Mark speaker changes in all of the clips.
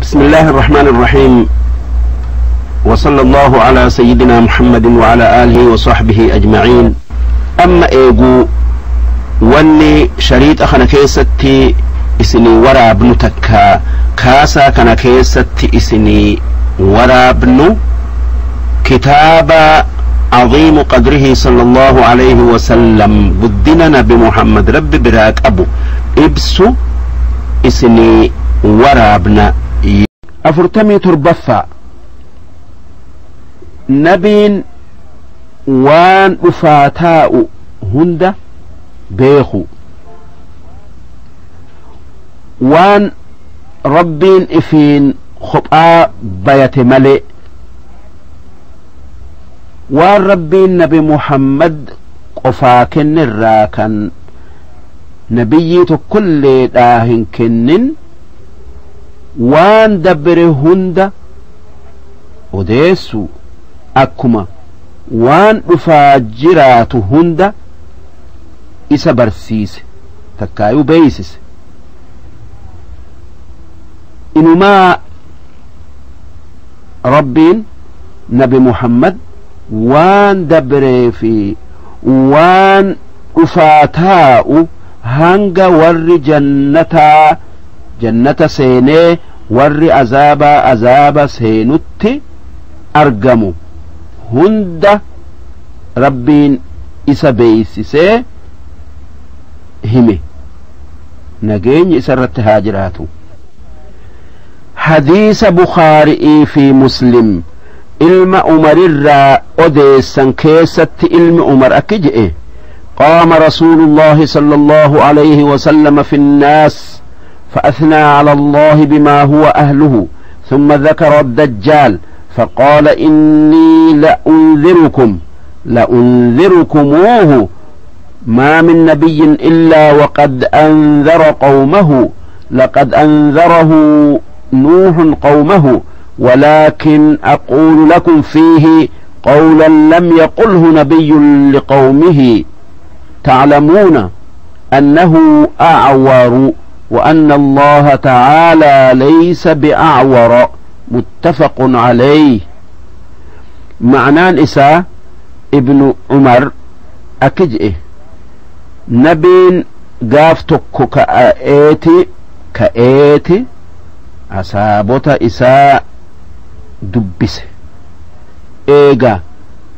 Speaker 1: بسم الله الرحمن الرحيم، وصلى الله على سيدنا محمد وعلى آله وصحبه أجمعين. أما إيجو واني شريط أخنا كيستي إسني ورا ابن تكا كاسا كان كيستي إسني ورا ابن كتاب عظيم قدره صلى الله عليه وسلم بدنا نبي محمد رب براك أبو إبسو إسني ورا ابن 47 نبين وان أفاتاء هند بيخو وان ربين إفين خطأ بيت ملئ وان ربين نبي محمد قفاكن الراكن نبي كل داهن كنن وان دبر هند odeessu akkuma waan dhufaa jiraatu hunda isa barsiise takkaayuu beeysise. Inumaa Rabbiin Nabi Muhammad waan dabree fi waan dhufaa taa'u hanga warri jannataa jannata seenee warri azaabaa azaaba seenutti argamu hunda Rabbiin isa beeysisee hime. Nageenyi isa irratti haa jiraatu. Hadiisa Bukhaarii fi Muslim ilma Umarirraa odeessan keessatti ilmi Umar akki je'e: qaama Rasuulullaahi sallallahu alayhi wasallam fi nnaas فأثنى على الله بما هو أهله ثم ذكر الدجال فقال إني لأنذركموه ما من نبي إلا وقد أنذر قومه لقد أنذره نوح قومه ولكن أقول لكم فيه قولا لم يقله نبي لقومه تعلمون أنه أعور وأن الله تعالى ليس بأعور. متفق عليه. معنان إساء ابن عمر أكجئه نبين قافتك كأيتي أصابت إساء دبسه إيغا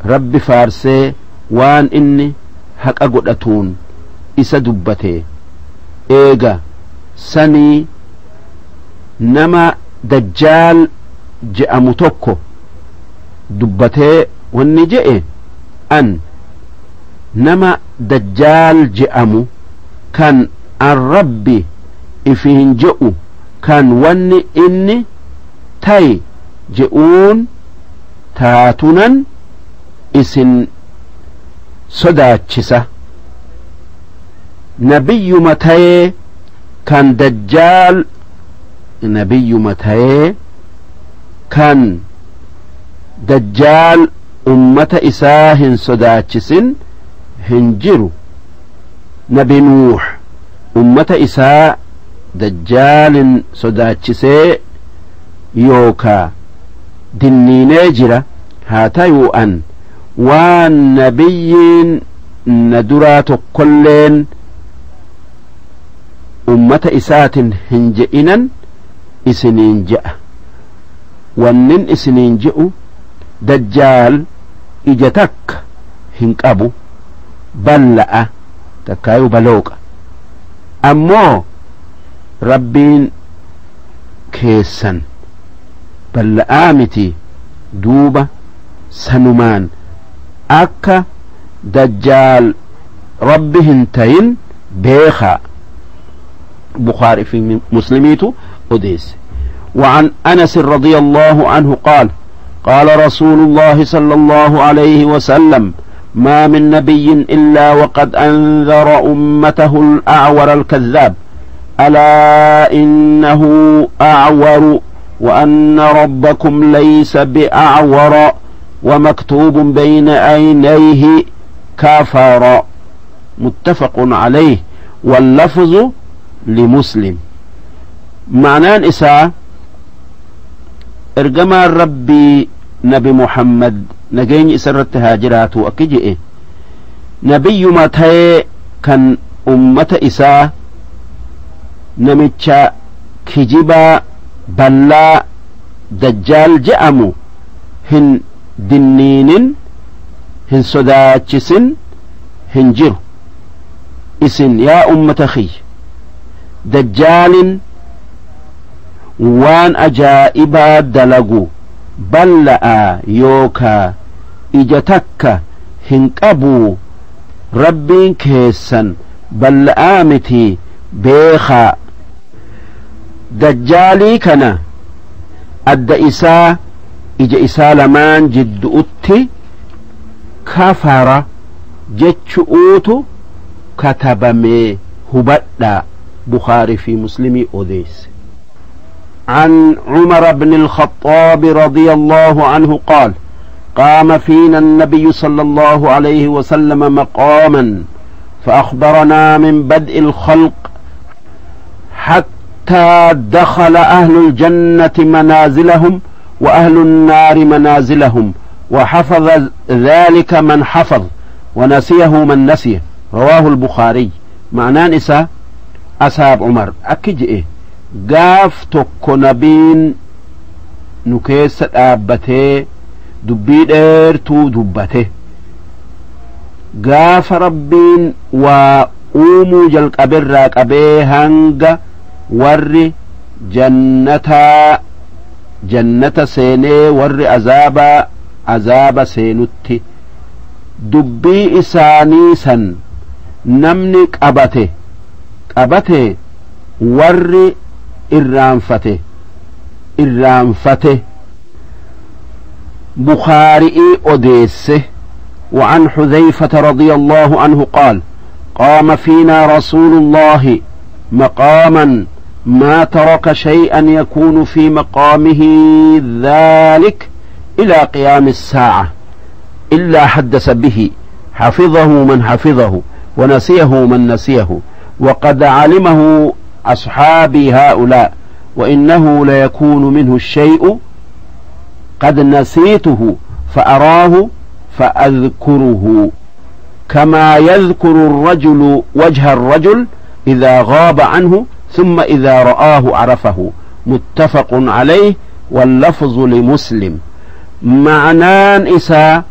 Speaker 1: رب فارسي وان إني حق أقلتون إسا دبته إيغا سني نما دجال je'amu tokko dubbatee wanni je'e an nama dajjaal je'amu kan an rabbi ifi hin je'u kan wanni inni ta'i je'uun taatunan isin sodaachisa. Nabiyyuma ta'ee kan dajjaal nabiyyuma ta'ee kan dajjaal ummata isaa hin sodaachisin hin jiru. Nabi Nuux ummata isaa dajjaalin sodaachisee yookaa dinniinee jira. Haa ta'uu an waan nabiyyiin na duraa tokkolleen ummata isaatin hin je'inan isiniin je'a. Wannin isiniin je'u dajjaal ija takka hin qabu balla'a takkaayuu balooqa. Ammoo Rabbiin keessan balla'aa miti. Duuba sanumaan akka dajjaal Rabbi hin tayin beekaa. Bukhaari fi Muslimiitu odeesse. وعن أنس رضي الله عنه قال: قال رسول الله صلى الله عليه وسلم: ما من نبي إلا وقد أنذر أمته الأعور الكذاب، ألا إنه أعور وأن ربكم ليس بأعور ومكتوب بين عينيه كفر. متفق عليه واللفظ لمسلم. معناه إساء Ergamaan Rabbii Nabi Muhammad nageenyi isarratti haa jiraatu akki je'e: nabiyyuma ta'ee kan ummata isaa namicha kijibaa ballaa Dajjaal je'amu hin dinniinin, hin sodaachisin hin jiru. Isin yaa ummata kiyya, Dajjaalin waan ajaa'ibaa dalagu balla'a yookaa ija takka hin qabuu, Rabbiin keessan balla'aa miti beekaa. Dajjaalii kana adda isaa ija isaa lamaan jiddu'utti kafara jechu'uutu katabame hubadhaa. Bukhaari fi Muslimii odeesse. عن عمر بن الخطاب رضي الله عنه قال: قام فينا النبي صلى الله عليه وسلم مقاما فأخبرنا من بدء الخلق حتى دخل أهل الجنة منازلهم وأهل النار منازلهم، وحفظ ذلك من حفظ ونسيه من نسيه. رواه البخاري. معناه إسا أصحاب عمر أكجئ gaaf tokko nabiin nu keessa dhaabbatee dubbii dheertuu dubbate. Gaafa Rabbiin waa uumuu jalqaberraa qabee hanga warri jannataa jannata seenee warri azaabaa azaaba seenutti, dubbii isaanii san namni qabate qabate, warri irraanfate irraanfate. Bukhaari'ii odeesse. وعن حذيفة رضي الله عنه قال: قام فينا رسول الله مقاما ما ترك شيئا يكون في مقامه ذلك إلى قيام الساعة إلا حدث به، حفظه من حفظه ونسيه من نسيه، وقد علمه أصحابي هؤلاء، وإنه ليكون منه الشيء قد نسيته فأراه فأذكره، كما يذكر الرجل وجه الرجل إذا غاب عنه ثم إذا رآه عرفه. متفق عليه، واللفظ لمسلم. معنان إسا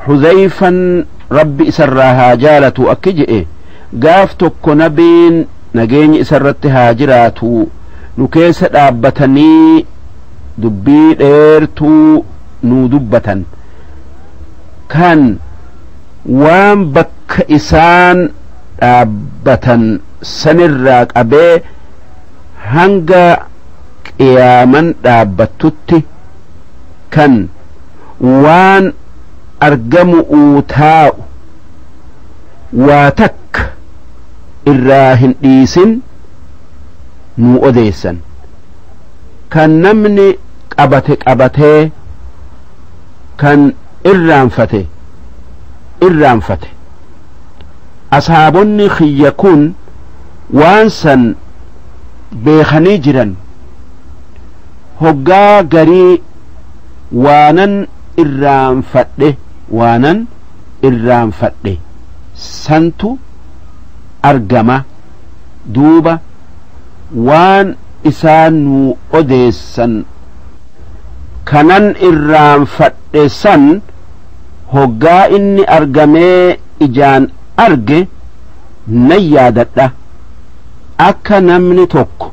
Speaker 1: حذيفا ربي إسرها جالة أكجئ gaaf tokko nabiin nageenyi isarratti haa jiraatu nu keessa dhaabbatanii dubbii dheertuu nuu dubbatan, kan waan bakka isaan dhaabbatan sanirraa qabee hanga qiyaaman dhaabbattutti kan waan argamu taa'u waa takka irraa hin dhiisin nuu odeessan. Kan namni qabate qabatee, kan irraanfate irraanfate. Ashaabonni kiyya kun waan san beekanii jiran. Hoggaa garii waanan irraanfadhe, waanan irraanfadhe santu argama. Duuba waan isaan nuu odeessan kanan irraanfadhe san hoggaa inni argamee ijaan arge nan yaadadha, akka namni tokko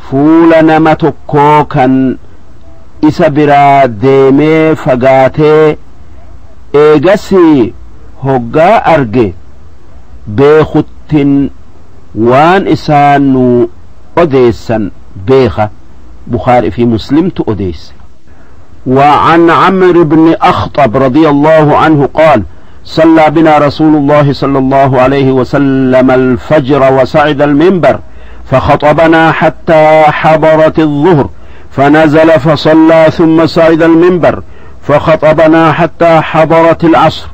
Speaker 1: fuula nama tokkoo kan isa biraa deemee fagaatee eegasii hoggaa arge beekuttin waan isaan nuu odeessan beeka. Bukhaari fi Muslimtu odeesse. وعن عمرو بن أخطب رضي الله عنه قال: صلى بنا رسول الله صلى الله عليه وسلم الفجر وصعد المنبر فخطبنا حتى حضرت الظهر، فنزل فصلى ثم صعد المنبر فخطبنا حتى حضرت العصر،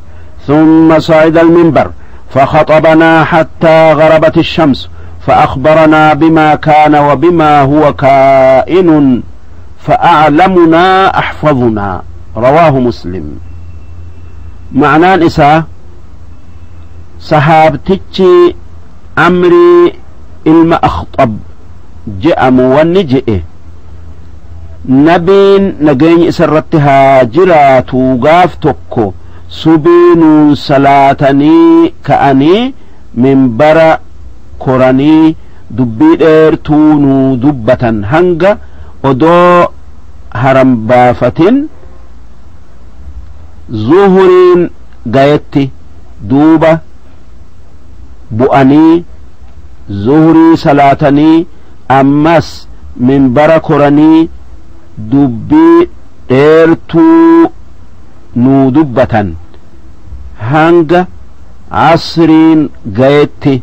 Speaker 1: ثم صعد المنبر فخطبنا حتى غربت الشمس، فأخبرنا بما كان وبما هو كائن. فأعلمنا أحفظنا. رواه مسلم. معنى إساء صحابتي أمري ilma Akhxab je'amu wanni je'e nabiin nageenyi isa irratti haa jiraatu gaaf tokko subiinuun salaatanii ka'anii minbara koranii dubbii dheertuu nuu dubbatan hanga odoo haram baafatin zuhuriin gayetti duuba bu'anii zuhurii salaatanii ammas minbara koranii dubbii dheertuu nuu dubbatan hanga asriin gayetti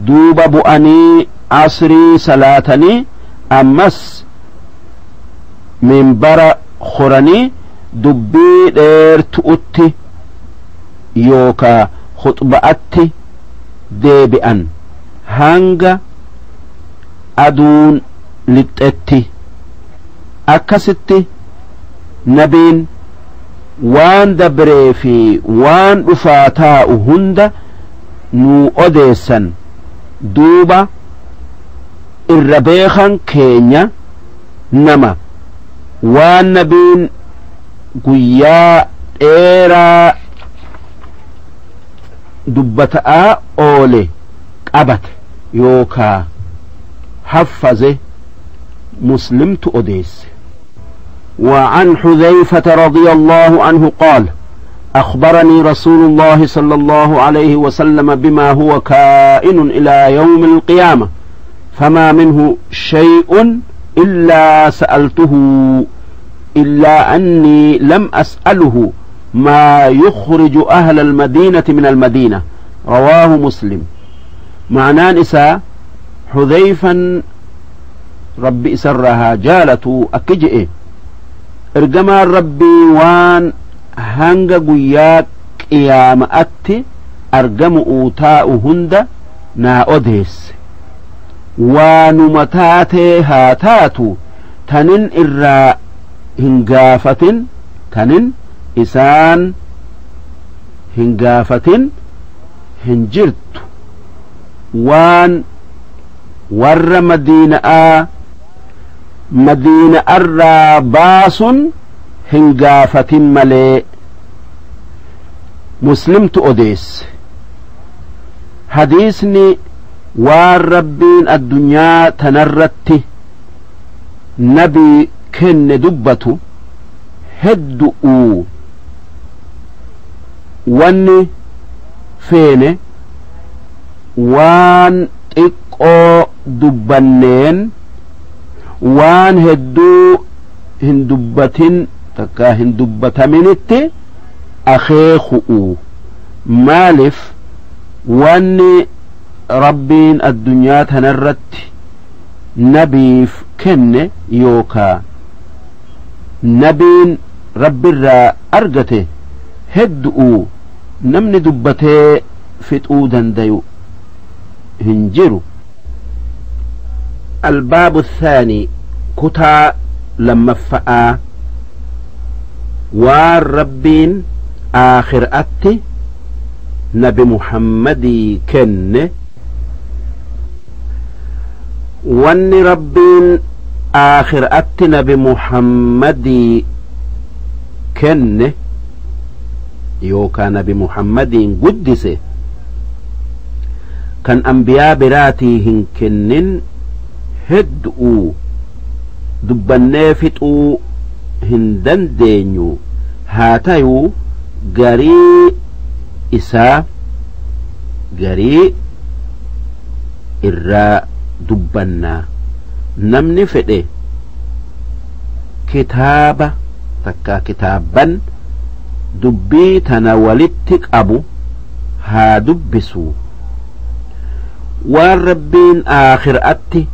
Speaker 1: duuba bu'anii asrii salaatanii ammas minbara koranii dubbii dheertu'utti yookaa khuxba'atti deebi'an hanga aduun lixxetti. Akkasitti nabiin waan dabree fi waan dhufaa taa'u hunda nuu odeessan. Duuba irra beekan keenya nama waan nabiin guyyaa dheeraa dubbata'aa oole qabate yookaa haffaze مسلمت أديس. وعن حذيفة رضي الله عنه قال: أخبرني رسول الله صلى الله عليه وسلم بما هو كائن إلى يوم القيامة، فما منه شيء إلا سألته، إلا أني لم أسأله ما يخرج أهل المدينة من المدينة. رواه مسلم. معناه إساء حذيفا ربي إسرها جالته أكجئ إرجما ربي وان هنغ قياك قيامة أرجم أوتاء هند نا أدهس وانمتاتي هاتاتو تنن إرى هنغافة تنن إسان هنغافة هنجرت وان ور مدينة مدينة أرى باس هنغافة ملي. مسلم تؤديس. حديثني والربين الدنيا تنرت نبي كن دبتو هدؤو واني فيني وان xiqqoo dubbanneen waan hedduu hin dubbatin takka hin dubbataminitti akeeku'u. Maaliif wanni rabbiin addunyaa tanarratti nabiif kenne yookaa nabiin rabbirraa argate heddu'u namni dubbatee fixuu dandayu hinjiru. الباب الثاني كتا لما فأ والربين آخر أتي نبي محمد كن وان ربين آخر أتي نبي محمد كن يوكا نبي محمد قدسه كان أنبياء براتي هنكنن هدؤوا دبنee fixuu hin dandeenyu haa tayuu garii isaa garii irraa dubbannaa. Namni fedhe kitaaba takka kitaabban dubbii tana walitti qabu haa dubbisu. Waan rabbiin aakhiraatti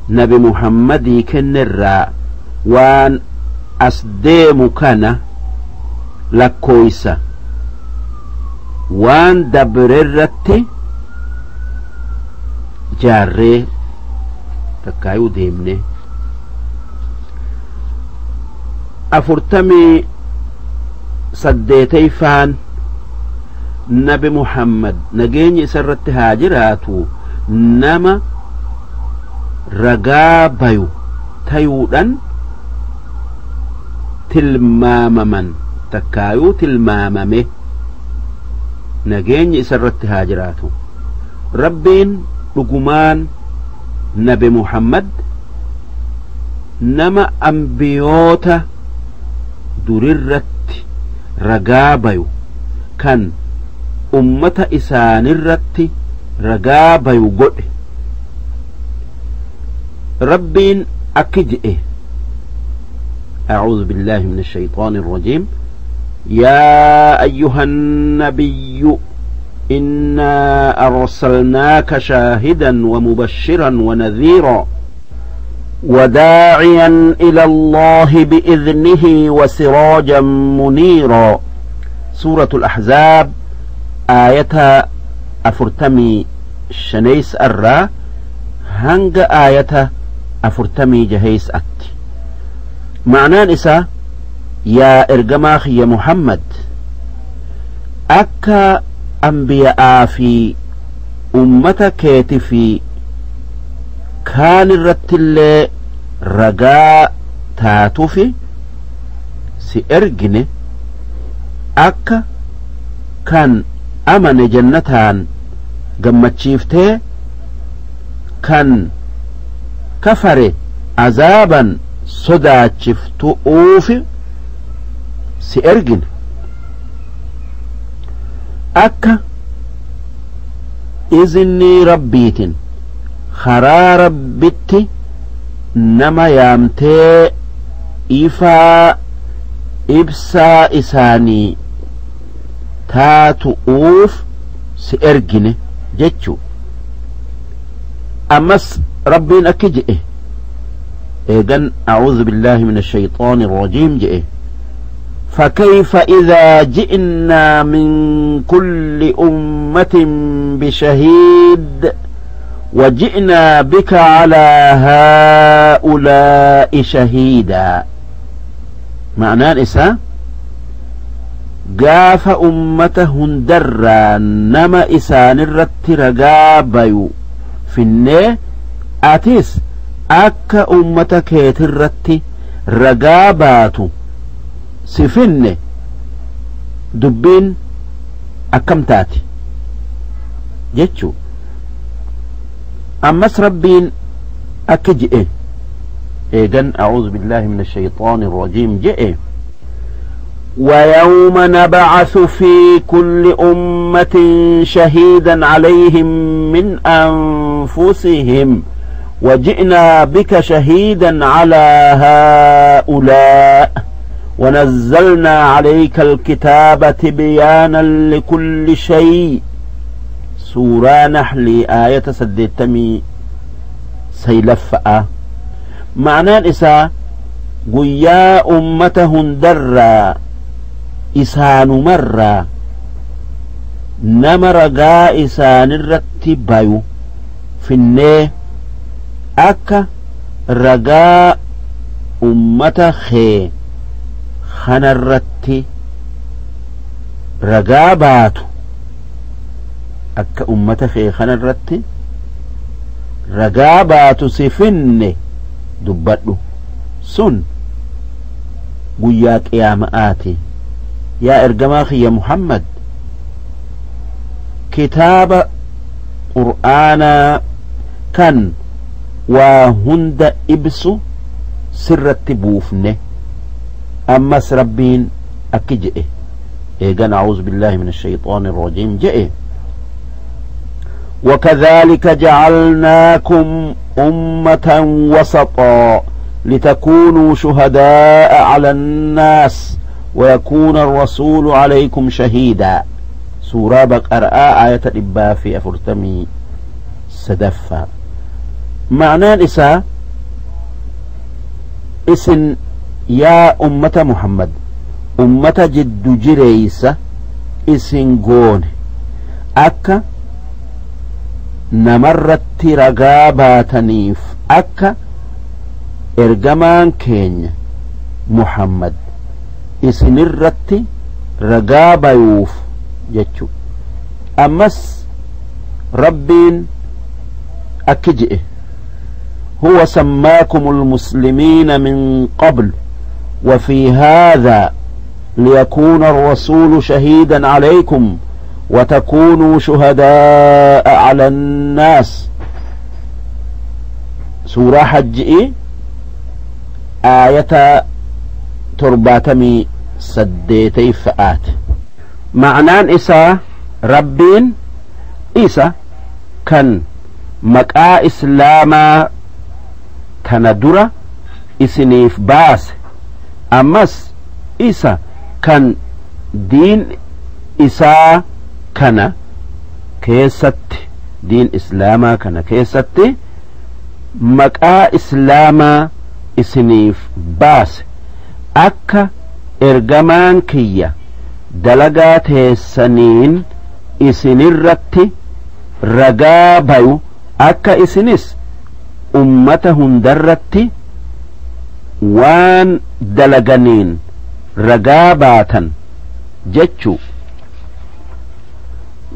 Speaker 1: nabi Muhammadii kennerraa waan as deemu kana lakkooysa waan dabrerratti jaarree takkaayuu deemne. 48ffaan Nabi Muhammad nageenyi isarratti haa jiraatu nama ragaa bayu tayuudhan tilmaamaman takkaayuu tilmaamame nageenyi isarratti haa jiraatu. Rabbiin dhugumaan Nabi Muhammad nama ambiyoota durirratti ragaa bayu kan ummata isaanirratti ragaa bayu godhe. Rabbiin akki je'e: أعوذ بالله من الشيطان الرجيم يا أيها النبي إنا أرسلناك شاهدا ومبشرا ونذيرا وداعيا إلى الله بإذنه وسراجا منيرا. سورة الأحزاب آية 45 أرى هنگ آية 46 أت. معنaan isaa yaa ergamaa kiyya Muhammad akka ambiya'aa fi ummata keeti fi kaan irrattillee ragaa taatufi si ergine akka kan amane jannataan gammachiiftee kan kafare azaaban sodaachiftu'uufi si ergine akka iznii rabbiitin karaa rabbitti nama yaamtee ifaa ibsaa isaanii taatu'uuf si ergine jechuu. Ammas rabbiin akki je'e إذن أعوذ بالله من الشيطان الرجيم جئ: فكيف إذا جئنا من كل أمة بشهيد وجئنا بك على هؤلاء شهيدا. معناه إسا قاف أمتهن درا نما إسان الرت رقابيو في النه أتيس akka ummata keetirratti ragaa baatu si finne dubbiin akkam taati jechuu. Ammas rabbiin akka je'e eegan أعوذ بالله من الشيطان الرجيم je'e: ويوم نبعث في كل أمة شهيدا عليهم من أنفسهم وجئنا بك شهيدا على هؤلاء ونزلنا عليك الكتاب تبيانا لكل شيء. سورة نحل آية 89 سيلفأ. معناه إسا قيا أمتهن درا إسان مرة نمر قا إسان الرتبايو في النه akka ragaa ummata kee kanarratti ragaa baatu akka ummata kee kanarratti ragaa baatu si finne dubbadhu sun guyyaa qiyaama'aati. Yaa ergamaa kiyya Muhammad kitaaba qur'aanaa kan waa hunda ibsu sirratti buufne. Ammas rabbiin akki je'e eegan أعوذ بالله من الشيطان الرجيم je'e: وكذلك جعلناكم أمة وسطا لتكونوا شهداء على الناس ويكون الرسول عليكم شهيدا. سورة بقرة آية 143. معناه إسا إسن يا أمة محمد أمة جد جريسة إسن قون أكا نمرت رقاباتنيف أكا إرجمان كين محمد Isinirratti ragaa bayuuf jechu. Ammas Rabbiin akki je'e: هو سماكم المسلمين من قبل وفي هذا ليكون الرسول شهيدا عليكم وتكونوا شهداء على الناس. سورة حج آية 78 فآت. معنان إسا ربين إسا كان مكا إسلاما تندرة إسنيف باس، أمس إسا كان دين إسا كان كيست دين إسلاما كان كيست مكا إسلاما إسنيف باس أكا إرجمان كيا دلقا تيسنين إسنرت رقابيو أكا إسنس أمتهم درت وان دلقنين رقاباتا جتشو.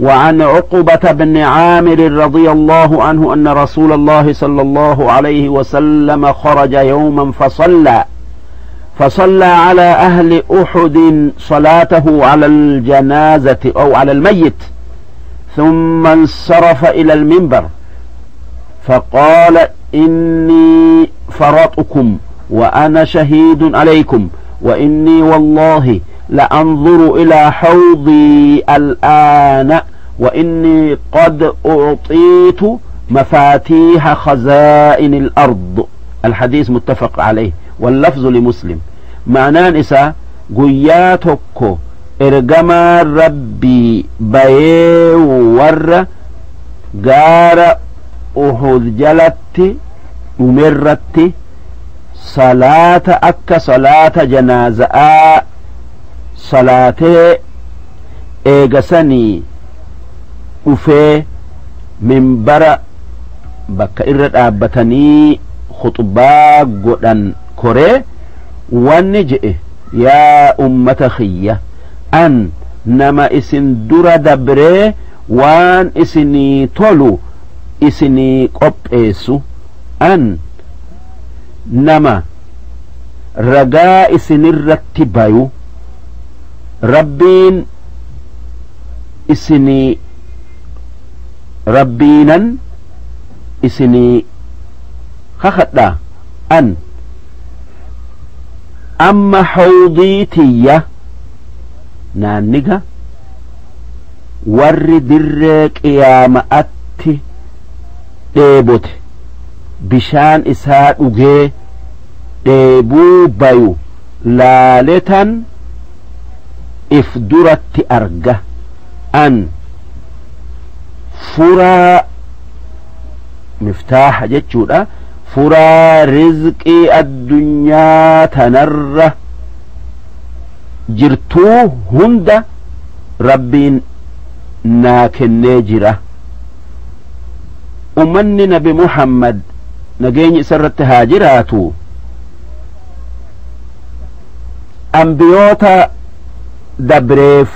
Speaker 1: وعن عقبة بن عامر رضي الله عنه أن رسول الله صلى الله عليه وسلم خرج يوما فصلى على أهل أحد صلاته على الجنازة أو على الميت، ثم انصرف إلى المنبر فقال: إني فرطكم وأنا شهيد عليكم، وإني والله لأنظر إلى حوضي الآن، وإني قد أعطيت مفاتيح خزائن الأرض. الحديث متفق عليه واللفظ لمسلم. معناه إسا قياتك إرجما ربي بيه ور غار أحد جلت أمرت صلاة أك صلاة جنازة صلاة إيغسني أفي من برا بك إرد أبتني خطبا قدن كوري ونجئ يا أمة خية أن نما إسن در دبري وان إسني تولو إسني قب إيسو أن نما رجاء إسن الرتبايو ربين إسني ربينا إسني خخدا أن أما حوضيتي نانجا ور درك يا مأتي ديبوت بشان إساء أجي ديبو بايو لالتن إفدرت أرجة أن فرا مفتاح جتشورا فرا رزقي الدنيا تنره jirtuu hunda Rabbiin naa kennee jira. Ummanni Nabi Muhammad nageenyi isarratti haa jiraatu ambiyoota dabreef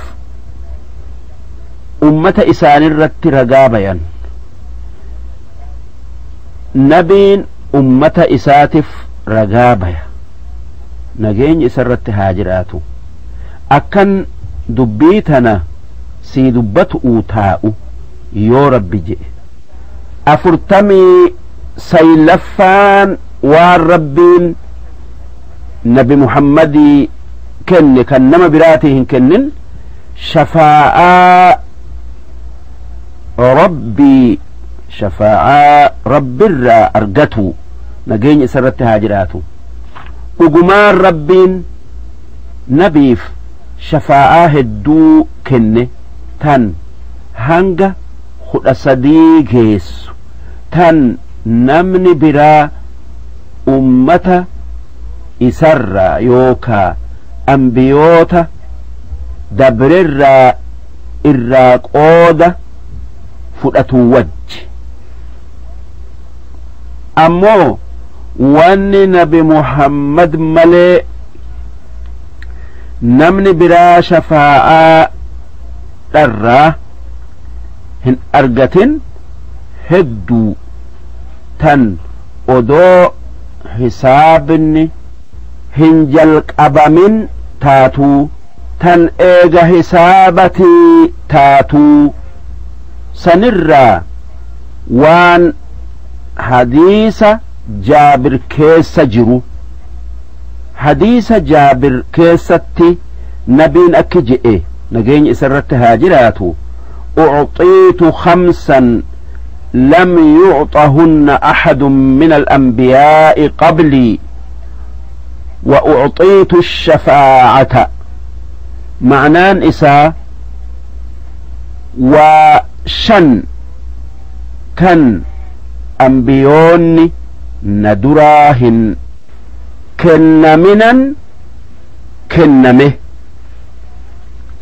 Speaker 1: ummata isaanirratti ragaa bayan. Nabiin ummata isaatiif ragaa baya nageenyi isarratti haa jiraatu. Akkan dubbii tana sii dubbatu taa'u yoo Rabbi jedhe. 49ffaan waan Rabbiin Nabi Muhammadii kenne kan nama biraatii hin kennin shafaa'aa Rabbii shafaa'aa Rabbirraa argatu nageenya isarratti haa jiraatu. Dhugumaan Rabbiin nabiif shafaa'aa hedduu kenne tan hanga 13 geessu tan namni biraa ummata isarraa yookaa ambiyoota dabrerraa irraa qooda fudhatu wajji. Ammoo wanni Nabi Muhammad malee Namni biraa shafaa'aa dharraa hin argatin hedduu tan odoo hisaabni hin jalqabamin taatuu, tan eega hisaabatii taatuu. Sanirraa waan hadiisa Jaabir keessa jiru. Hadiisa Jaabir keessatti nabiin akki je'e, nageenyi isarratti haa jiraatu: ucxiitu khamsan lam yucطahunna axadu min alanbiyaa'i qablii wa ucxiitu shafaacata. Ma'naan isaa waa shan kan ambiyoonni na duraa hin kennaminan kenname.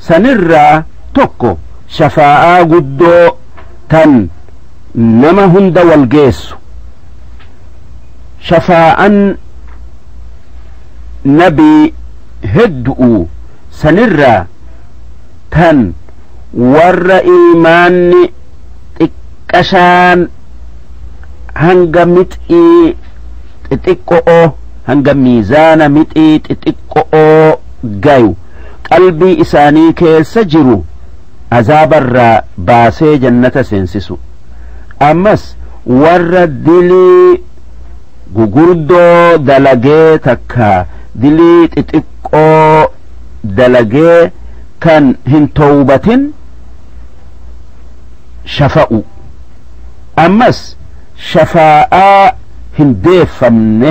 Speaker 1: Sanirraa tokko shafaa'aa guddoo tan nama hunda wal geessu. Shafaa'an nabii heddu'u. Sanirraa tan warra iimaanni xiqqashaan hanga mixii xixiqqo'oo, hanga miizaana mixii xixiqqo'oo gayu qalbii isaanii keessa jiru azaabarraa baasee jannata seensisu. Ammas warra dilii gugurdoo dalagee takka dilii xixiqqoo dalagee kan hin towbatin shafa'u. Ammas shafaa'aa hin deeffamne,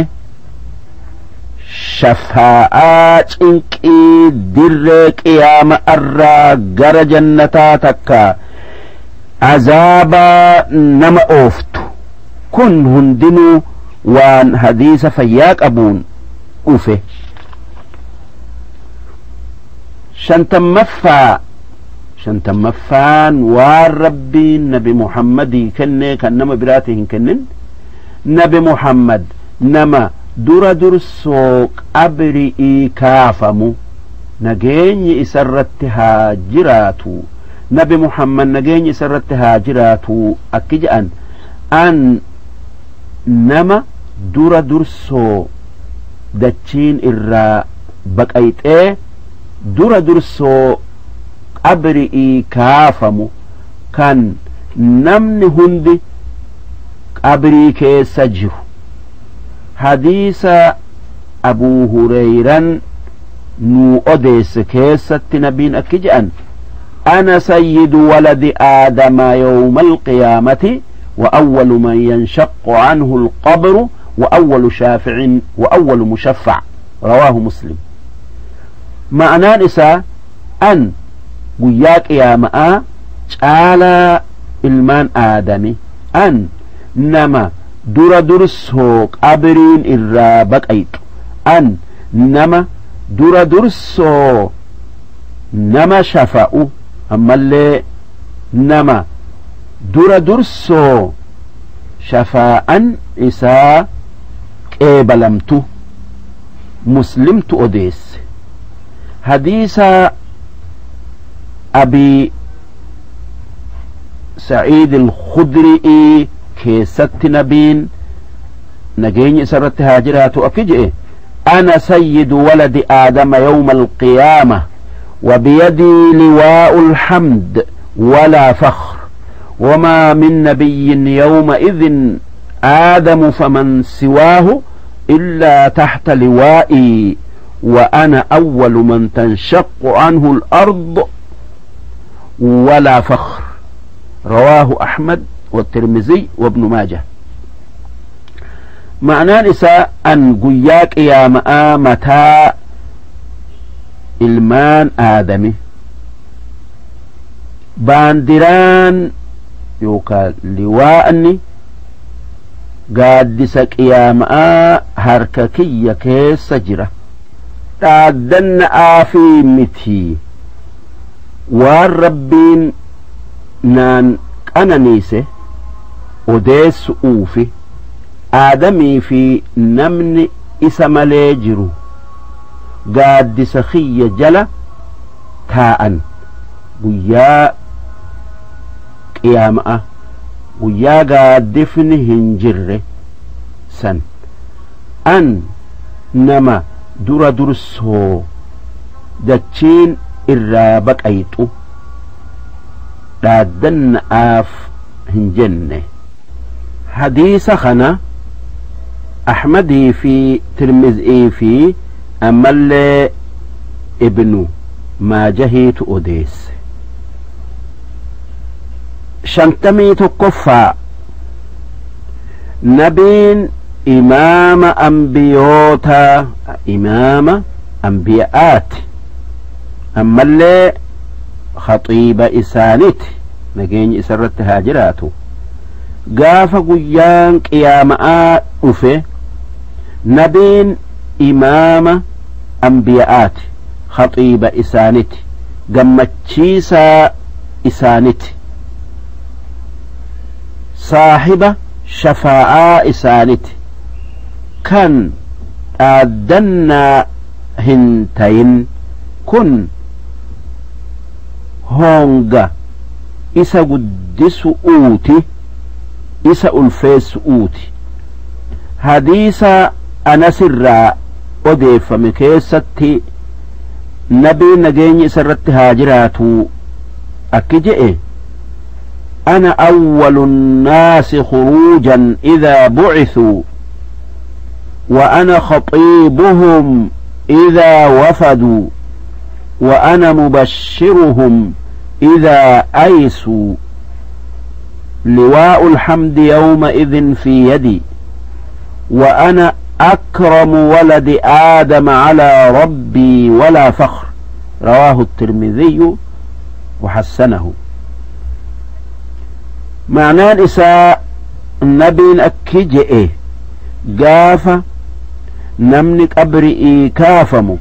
Speaker 1: shafaa'aa cinqii dirree qiyaama irraa gara jannataa takka azaabaa nama ooftu. Kun hundinuu waan hadiisa fayyaa qabuun dhufe. Shantammaffaa, shantammaffaan waan Rabbiin Nabi Muhammadii kennee kan nama biraati hin kennin, Nabi Muhammad nama dura dursoo qabri'ii kaafamu, nageenyi isarratti haa jiraatu. Nabi Muhammad, nageenyi isarratti haa jiraatu, akki jedhan: an nama dura dursoo dachiin irraa baqayxee dura dursoo qabri'ii kaafamu, kan namni hundi qabrii keessa jiru. Hadiisa Abuu Hureyran nuu odeesse keessatti nabiin akki jedhan: ana sayyidu waladi aadama yawma alqiyaamati wa awwalu man yanshaqqu anhu alqabru wa awwalu shaaficin wa awwalu mushaffac. Rawaahu Muslim. Ma'anaan isaa an guyyaa qiyaama'aa caalaa ilmaan aadami, an nama dura dursoo qabriin irraa baqayxu, an nama dura dursoo nama shafa'u, ammallee nama dura dursoo shafaa'an isaa qeebalamtu. Muslimtu odeesse. Hadiisa Abi Saciid Alkhudri'ii keessatti nabiin, nageenyi isarratti haa jiraatu, akki je'e: ana sayyidu waladi aadama yawma alqiyaama وبيدي لواء الحمد ولا فخر، وما من نبي يومئذ آدم فمن سواه إلا تحت لوائي، وأنا أول من تنشق عنه الأرض ولا فخر. رواه أحمد والترمذي وابن ماجه. معناه isaa an guyyaa qiyaama'aa mataa ilmaan aadami, baandiraan yookaan liwaa'ni gaaddisa qiyaama'aa harka kiyya keessa jira. Dhaaddanna'aa fi miti, waan Rabbiin naan qananiise odeessu'uufi. Aadamii fi namni isa malee jiru gaaddisa kiyya jala taa'an guyyaa qiyaama'a, guyyaa gaaddifni hin jirre san. An nama dura dursoo dachiin irraa baqayxu dhaaddanna'aaf hin jenne. Hadiisa kana Ahmadii fi Tirmizii fi ammallee Ibnu Maajahiitu odeesse. 51ffaa, Nabiin imaama ambiyootaa, imaama ambiya'aati, ammallee khaxiiba isaaniiti, nageenyi isarratti haa jiraatu. Gaafa guyyaan qiyaama'aa dhufe nabiin imaama ambiya'aati, khaxiiba isaaniti, gammachiisaa isaaniti, saahiba shafaa'aa isaaniti, kan dhaaddannaa hin tayin. Kun honga isa guddisu'uuti, isa ulfeessu'uuti. Hadiisa Anasirraa odeeffame keessatti nabiin nageenyi isa irratti haa jiraatu akki je'e: أنا أول الناس خروجا إذا بعثوا، وأنا خطيبهم إذا وفدوا، وأنا مبشرهم إذا أيسوا، لواء الحمد يومئذ في يدي، وأنا أكرم ولد آدم على ربي ولا فخر. رواه الترمذي وحسنه. معناه إساء النبي أكجئ gaafa namni qabri'ii kaafamu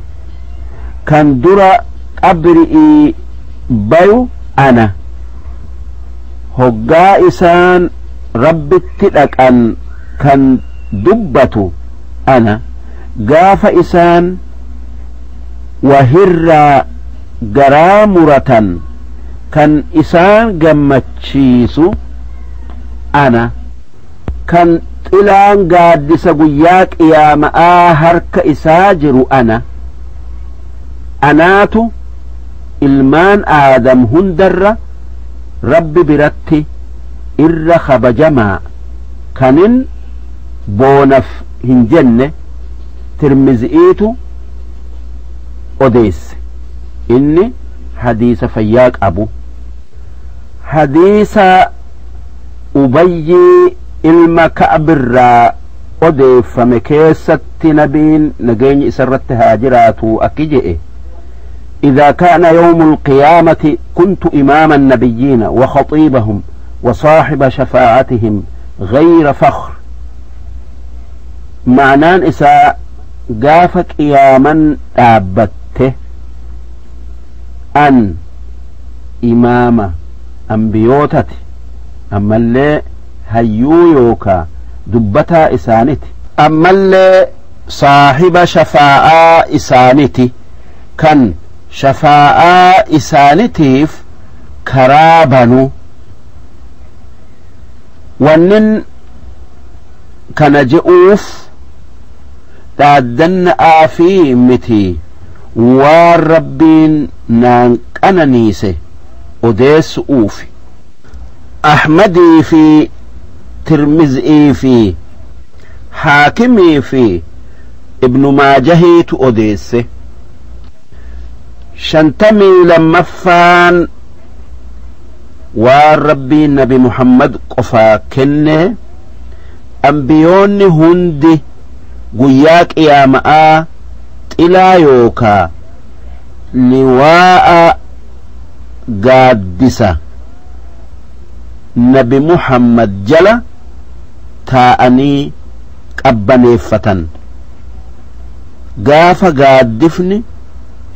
Speaker 1: kan dura qabri'ii bayu ana, hoggaa isaan Rabbitti dhaqan kan dubbatu ana, gaafa isaan wahirraa garaa muratan kan isaan gammachiisu ana, kan xilaan gaaddisa guyyaa qiyaama'aa harka isaa jiru ana, anaatu ilmaan Aadam hundarra Rabbi biratti irra kabajamaa, kanin boonaf hin jenne. Tirmizi'iitu odeesse, inni hadiisa fayyaa qabu. Hadiisa Ubayyii ilma Ka'birraa odeeffame keessatti nabiin nageenyi isarratti haa jiraatu akki je'e: إذا كان يوم القيامة كنت إمام النبيين وخطيبهم وصاحب شفاعتهم غير فخر. معنان إساء قاف قياما أبته أن إمام أنبيوتتي أما اللي hayyuu yookaa dubbataa isaaniti, ammallee saahiba shafaa'aa isaaniti, kan shafaa'aa isaanitiif karaa banu. Wannin kana je'uuf dhaaddanna'aa fi miti, waan Rabbiin naan qananiise odeessu'uufi. Ahmadii fi Tirmizii fi Haakimii fi Ibnu Maajahiitu odeesse. 52ffaan, waan Rabbiin Nabi Muhammad qofaa kenne, ambiyoonni hundi guyyaa qiyaama'aa xilaa yookaa liwaa'a gaaddisa Nabi Muhammad jala taa'anii qabbaneeffatan gaafa gaaddifni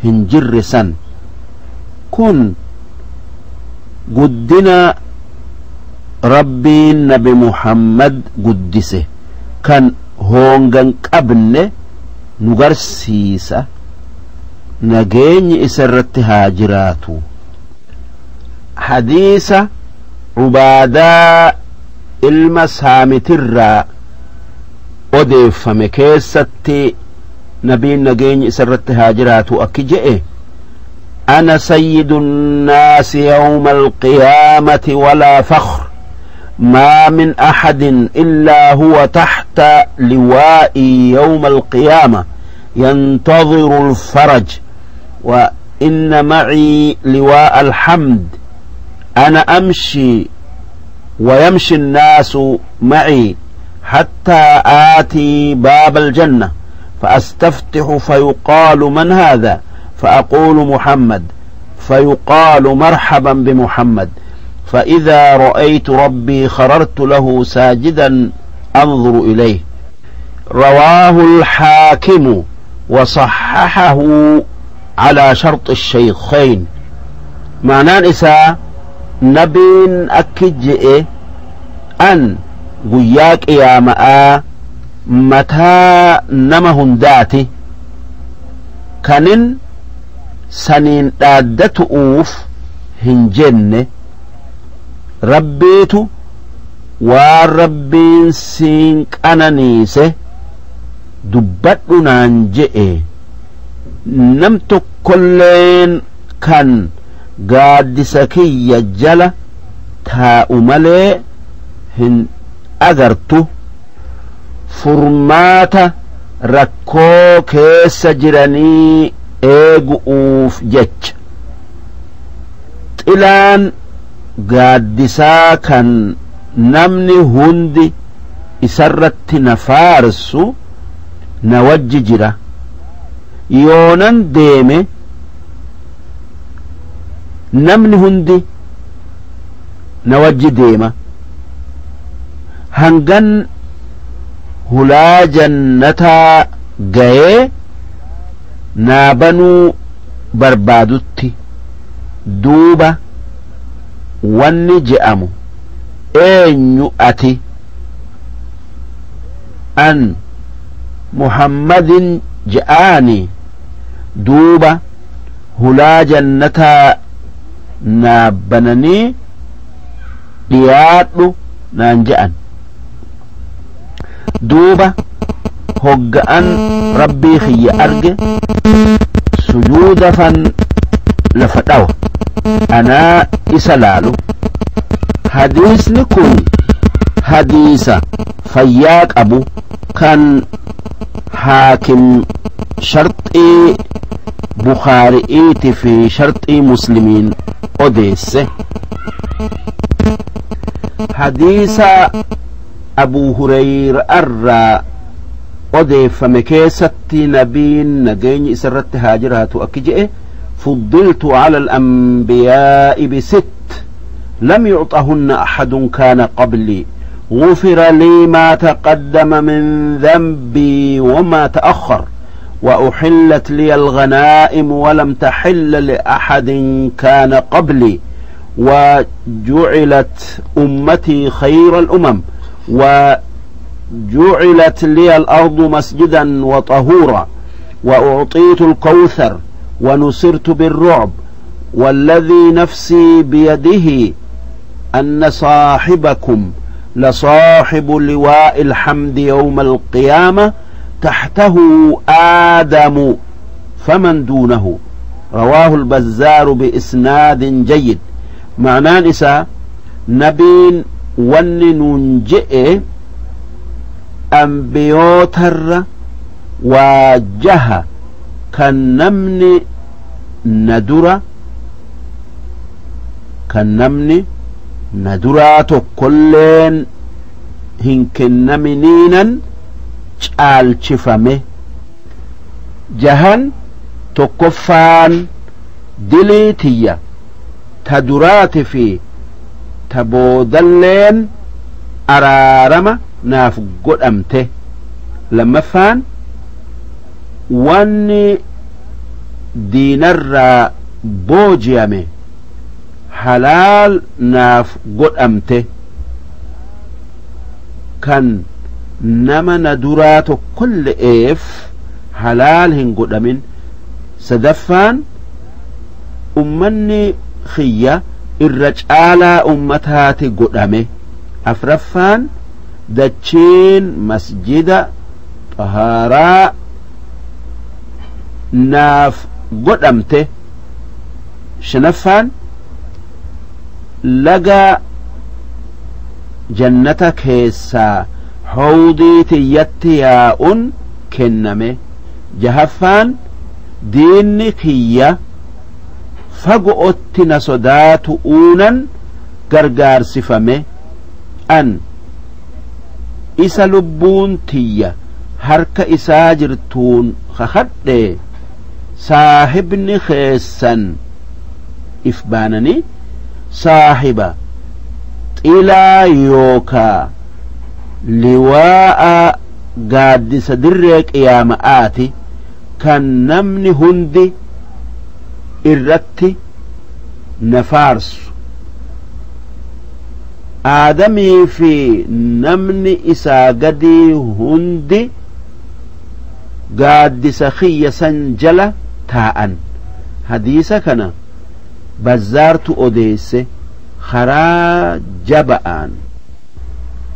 Speaker 1: hin jirre san. Kun guddina Rabbiin Nabi Muhammad guddise kan hoongan qabne nu garsiisa. Nageenyi isa irratti haa jiraatu. Hadiisa Cubaadaa ilma Saamitirraa odeeffame keessatti nabiin nageenyi isa irratti haa jiraatu akki je'e: أنا سيد الناس يوم القيامة ولا فخر، ما من أحد إلا هو تحت لوائي يوم القيامة ينتظر الفرج، وإن معي لواء الحمد، أنا أمشي ويمشي الناس معي حتى آتي باب الجنة فأستفتح فيقال من هذا؟ فأقول محمد، فيقال مرحبا بمحمد، فإذا رأيت ربي خررت له ساجدا أنظر إليه. رواه الحاكم وصححه على شرط الشيخين. معناه إسا نبين أكجئ أن قياك يا ماء متى نمهن داتي كنن سنين دادتؤوف هنجن ربيتو والربين سينك أنانيسه dubbadhu naan je'e. Nam tokkolleen kan gaaddisa kiyya jala taa'u malee hin agartu, furmaata rakkoo keessa jiranii eegu'uuf jecha xilaan gaaddisaa kan namni hundi isarratti na faarsu na wajji jira. Yoonan deeme namni hundi na wajji deema hangan hulaa jannataa ga'ee naa banuu barbaadutti. Duuba wanni je'amu eenyu ati? An Muhammadin je'aani. Duuba hulaa jannataa naa bananii dhiyaadhu naan je'an. Duuba hogga'an rabbii kiyya arge sujuudafan lafa dhawa anaa isa laalu. Hadiisni kun hadiisa fayyaa qabu kan Haakim sharxii Bukaari'iiti fi sharxii Muslimiin odeesse. Hadiisa Abuu Hureyra irraa odeeffame keessatti nabiin nageenyi isa irratti haa jiraatu akki je'e: فضلت على الأنبياء بست لم يعطهن أحد كان قبلي، غفر لي ما تقدم من ذنبي وما تأخر، وأحلت لي الغنائم ولم تحل لأحد كان قبلي، وجعلت أمتي خير الأمم، وجعلت لي الأرض مسجدا وطهورا، وأعطيت الكوثر، ونصرت بالرعب، والذي نفسي بيده أن صاحبكم لصاحب لواء الحمد يوم القيامة تحته آدم فمن دونه. رواه البزار بإسناد جيد. معناه إسا نبين وننجئ أنبيوتر واجه كان نمني ندرة كان نمني ندرات كلين هنكنمنينا caalchifame. Jahan tokkoffaan dilii tiyya ta duraati fi ta boodalleen araarama naaf godhamte. Lammaffaan wanni diinarraa booji'ame halaal naaf godhamte kan nama na duraa tokkolle'eef halaal hin godhamin. Sadaffaan, ummanni kiyya irra caalaa ummataati godhame. Afraffaan, dachiin masjida xahaaraa naaf godhamte. Shanaffaan, laga jannata keessaa hawdii tiyyatti yaa'un kenname. Jahaffaan, diinni kiyya fago'otti na sodaatu uunan gargaarsifame. An isa lubbuun tiyya harka isaa jirtuun kakadhe, saahibni keessan if baananii saahiba xilaa yookaa liwaa'a gaaddisa dirree qiyaama'aati kan namni hundi irratti na faarsu. Aadamii fi namni isaa gadii hundi gaaddisa kiyya san jala taa'an. Hadiisa kana Bazzaartu odeesse karaa jaba'aan.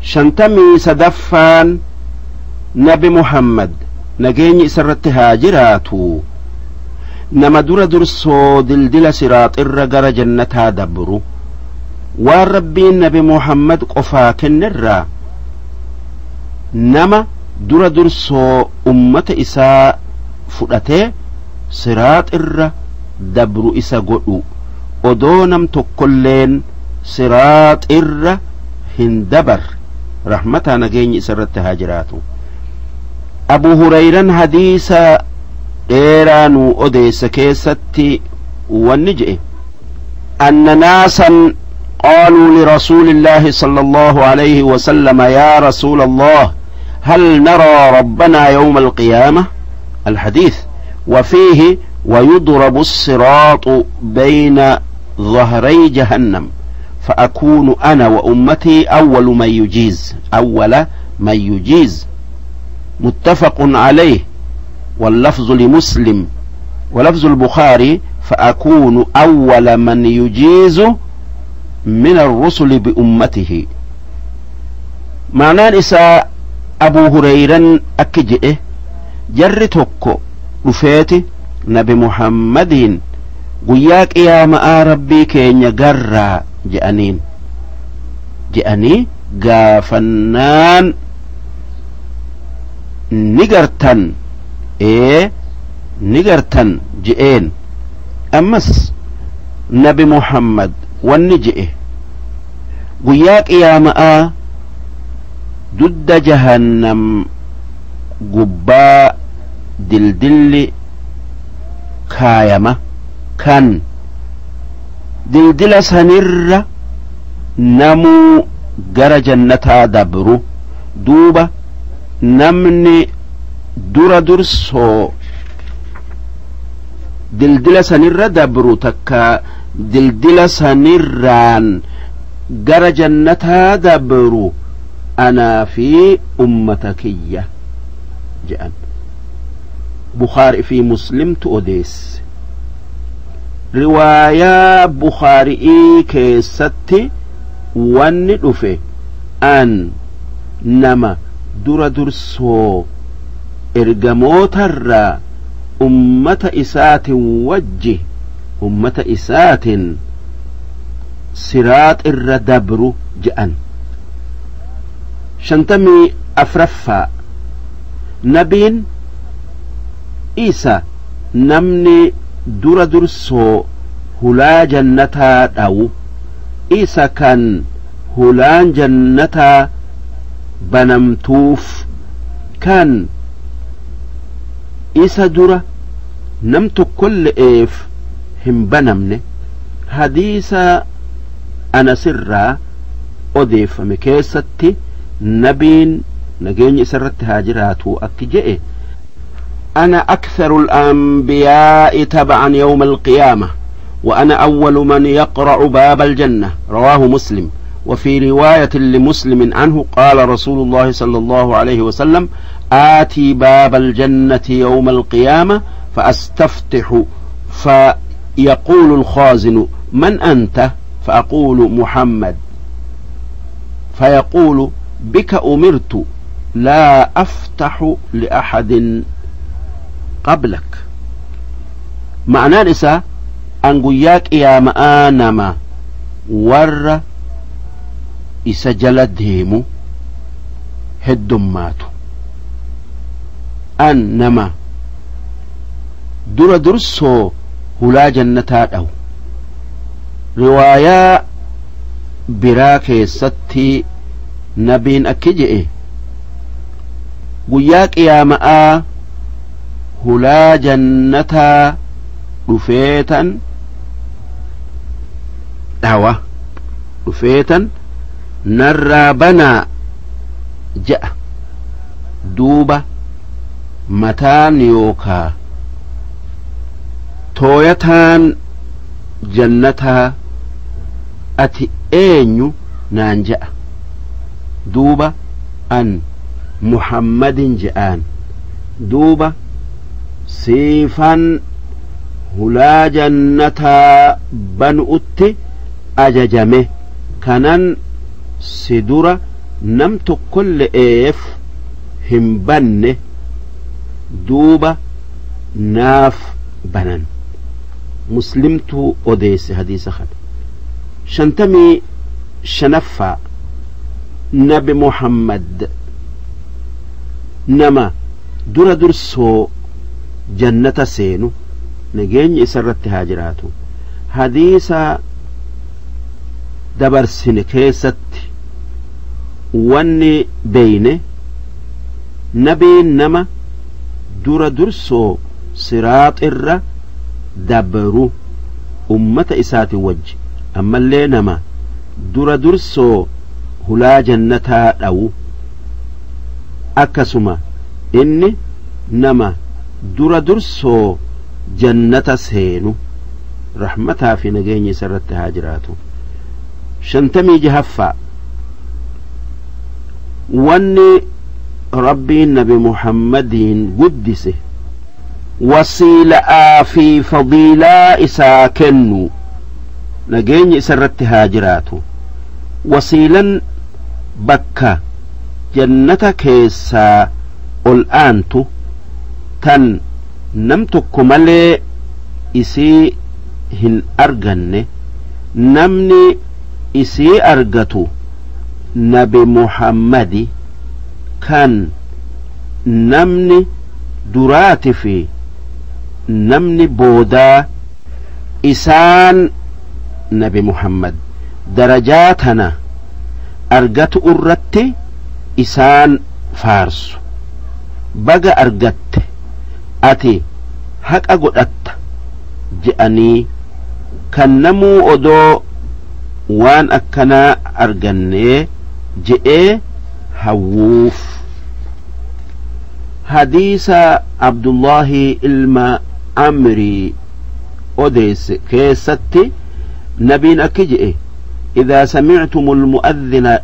Speaker 1: 53ffaan, Nabi Muhammad nageenyi isarratti haa jiraatu nama dura dursoo dildila siraaxirra gara jannataa dabru. Waan Rabbiin Nabi Muhammad qofaa kennerraa nama dura dursoo ummata isaa fudhatee siraaxirra dabru isa godhu, odoo nam tokkolleen siraaxirra hin dabarre. Rahmataa nageenyi isarratti haa jiraatu. Abu Hurayran hadiisa dheeraa nuu odeessa keessatti wanni je'e: anna naasan قالوا لرسول الله صلى الله عليه وسلم: يا رسول الله، هل نرى ربنا يوم القيامة؟ الحديث. وفيه: ويضرب الصراط بين ظهري جهنم فأكون أنا وأمتي أول من يجيز، أول من يجيز. متفق عليه، واللفظ لمسلم، ولفظ البخاري: فأكون أول من يجيز من الرسل بأمته. معنaan isaa Abu Hureyran akki jedhe: jarri tokko dhufeeti Nabi Muhammadiin, "Guyyaa qiyaama'aa Rabbii keenya garraa?" je'aniin. Je'anii gaafannaan, "Ni gartan, ee ni gartan" je'een. Ammas Nabi Muhammad wanni je'e: guyyaa qiyaama'aa dudda jahannam gubbaa dildilli kaayama, kan dildila sanirra namuu gara jannataa dabru. Duuba namni dura dursoo dildila sanirra dabru, takka dildila sanirraan gara jannataa dabru, anaa fi ummata kiyya jedhan. Bukhaarii fi Muslimtu odeesse. Riwaayaa Bukhaari'ii keessatti wanni dhufe: an nama dura dursoo ergamootarraa ummata isaatin wajji ummata isaatin siraax irra dabru je'an. 54ffaa, Nabiin isa namni dura dursoo hulaa jannataa dhawu, isa kan hulaan jannataa banamtuuf, kan isa dura nam tokkolle'eef hin banamne. Hadiisa Anasirraa odeeffame keessatti Nabiin nageenyi isarratti haa jiraatu akki je'e: أنا أكثر الأنبياء تبعا يوم القيامة، وأنا أول من يقرع باب الجنة. رواه مسلم. وفي رواية لمسلم عنه قال رسول الله صلى الله عليه وسلم: آتي باب الجنة يوم القيامة. فأستفتح فيقول الخازن: من أنت؟ فأقول: محمد. فيقول: بك أمرت، لا أفتح لأحد قبلك. معنaan isaa an guyyaa qiyaama'aa nama warra isa jala deemu heddummaatu, an nama dura dursoo hulaa jannataa dhawu. Riwaayaa biraa keessatti nabiin akki je'e: guyyaa qiyaama'aa hulaa jannataa dhufeetan dhawa, dhufeetan narraa banaa je'a. Duuba mataan yookaa tooyataan jannataa ati eenyu naan je'a. Duuba an Muhammadin je'aan. Duuba siifan hulaa jannataa banu'utti ajajame, kanan si dura nam tokkolle'eef hin banne. Duuba naaf banan. Muslimtu odeesse hadiisa kana. 55ffaa, Nabi Muhammad nama dura dursoo jannata seenu, nageenyi isarratti haa jiraatu. Hadiisa dabarsine keessatti wanni beeyne nabiin nama dura dursoo siraaxirra dabru ummata isaati wajji, ammallee nama dura dursoo hulaa jannataa dhawu, akkasuma inni nama dura dursoo jannata seenu, rahmataa fi nageenya isa irratti haa jiraatu. 56ffaa, wanni Rabbiin Nabi Muhammadiin guddise wasiila'aa fi fadiilaa isaa kennu, nageenya isa irratti haa jiraatu. Wasiilan bakka jannata keessaa ol aantu tan nam tokko malee isii hin arganne, namni isii argatu Nabi Muhammadi, kan namni duraati fi namni boodaa isaan Nabi Muhammad darajaa tana argatu irratti isaan faarsu. Baga argatte, ati haqa godhatta je'anii, kan namuu odoo waan akkanaa argannee je'ee hawwuuf. Hadiisa Abdullaahi ilma Amrii odeesse keessatti nabiin akki je'e: إذا سمعتم المؤذن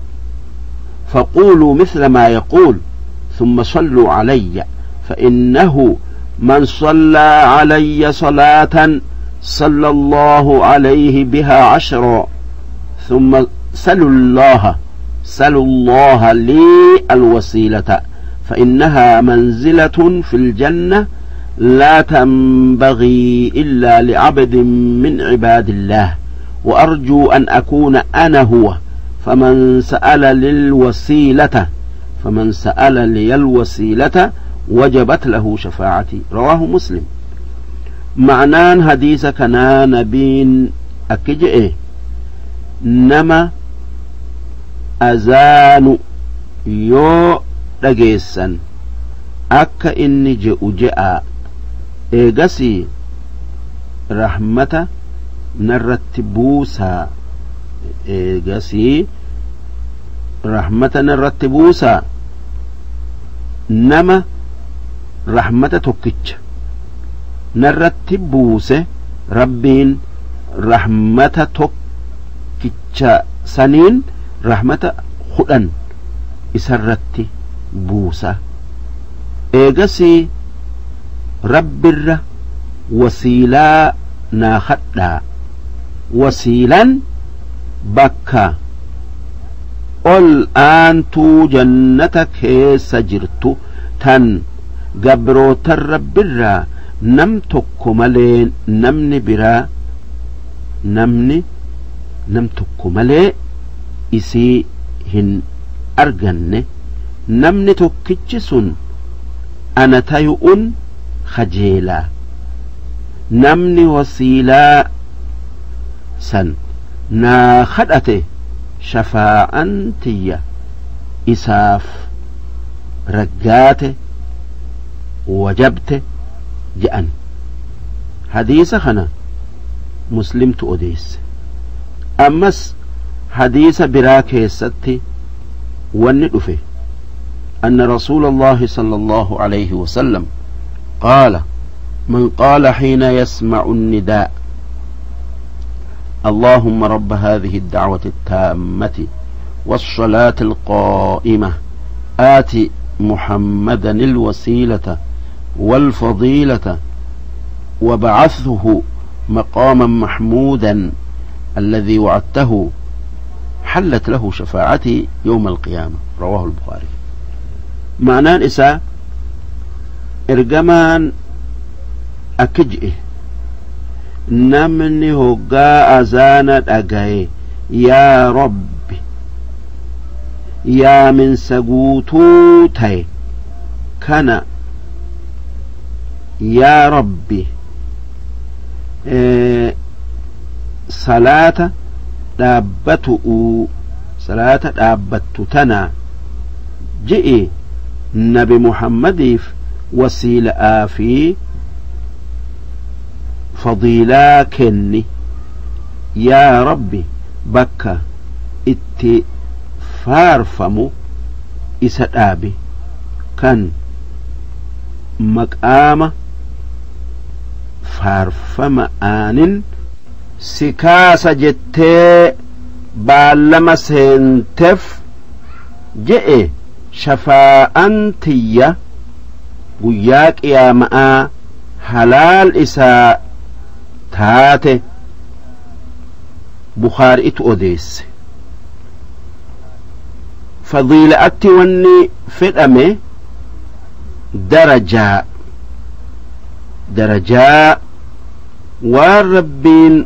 Speaker 1: فقولوا مثل ما يقول ثم صلوا علي، فإنه من صلى علي صلاة صلى الله عليه بها 10، ثم سلوا الله لي الوسيلة، فإنها منزلة في الجنة لا تنبغي إلا لعبد من عباد الله، وأرجو أن أكون أنا هو، فمن سأل لي الوسيلة وجبت له شفاعتي. رواه مسلم. معنان حديث كنا نبين أكجئ نما أزان يو dhageessan akka inni je'u je'a, eegasii rahmata narratti buusaa, eegasii rahmata narratti buusaa. Nama rahmata tokkicha narratti buuse Rabbiin rahmata tokkicha saniin rahmata 10 isarratti buusa. Eegasii Rabbirra Wasiilaa naa kadhaa. Wasiilaan bakka ol aantuu jannata keessa jirtu tan gabrootan Rabbirraa nam tokko malee namni biraa namni nam tokko malee isii hin arganne, namni tokkichi sun ana tayu'un kajeelaa. Namni wasiilaa san naa kadhate shafaa'an tiyya isaaf raggaate wajabte je'an. Hadiisa kana Muslimtu odeesse. Ammas hadiisa biraa keessatti wanni dhufe أن رسول الله صلى الله عليه وسلم قال: من قال حين يسمع النداء: اللهم رب هذه الدعوة التامة والصلاة القائمة آت محمدا الوسيلة والفضيلة وبعثه مقاما محمودا الذي وعدته، حلت له شفاعتي يوم القيامة. رواه البخاري. معناه إسا إرجمان أكجئ namni hoggaa azaana dhagaye, yaa Rabbi, yaaminsa guutuu ta'e kana, yaa Rabbi, salaata dhaabbatu'u, salaata dhaabbattu tana ji'i Nabi Muhammadiif wasiila'aa fi fadiilaa kenni, yaa Rabbi, bakka itti faarfamu isa dhaabi, kan maqaama faarfama aanin si kaasa jettee baallama seenteef je'e, shafaa'an tiyya guyyaa qiyaama'aa halaal isaa taate. Bukaari'itu odeesse. Fadiila'atti wanni fedhame darajaa waan Rabbiin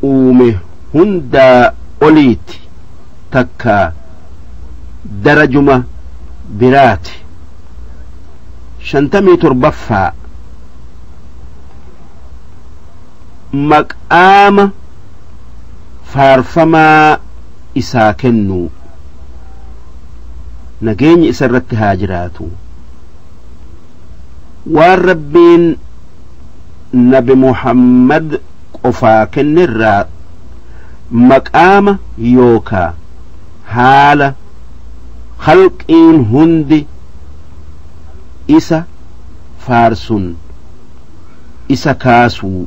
Speaker 1: uume hundaa oliiti, takka darajuma biraati. 57ffaa, maqaama faarfamaa isaa kennu, nageenyi isa irratti haa jiraatu. Waan Rabbiin Nabi Muhammad qofaa kennerraa maqaama yookaa haala khalqiin hundi isa faarsun isa kaasuu,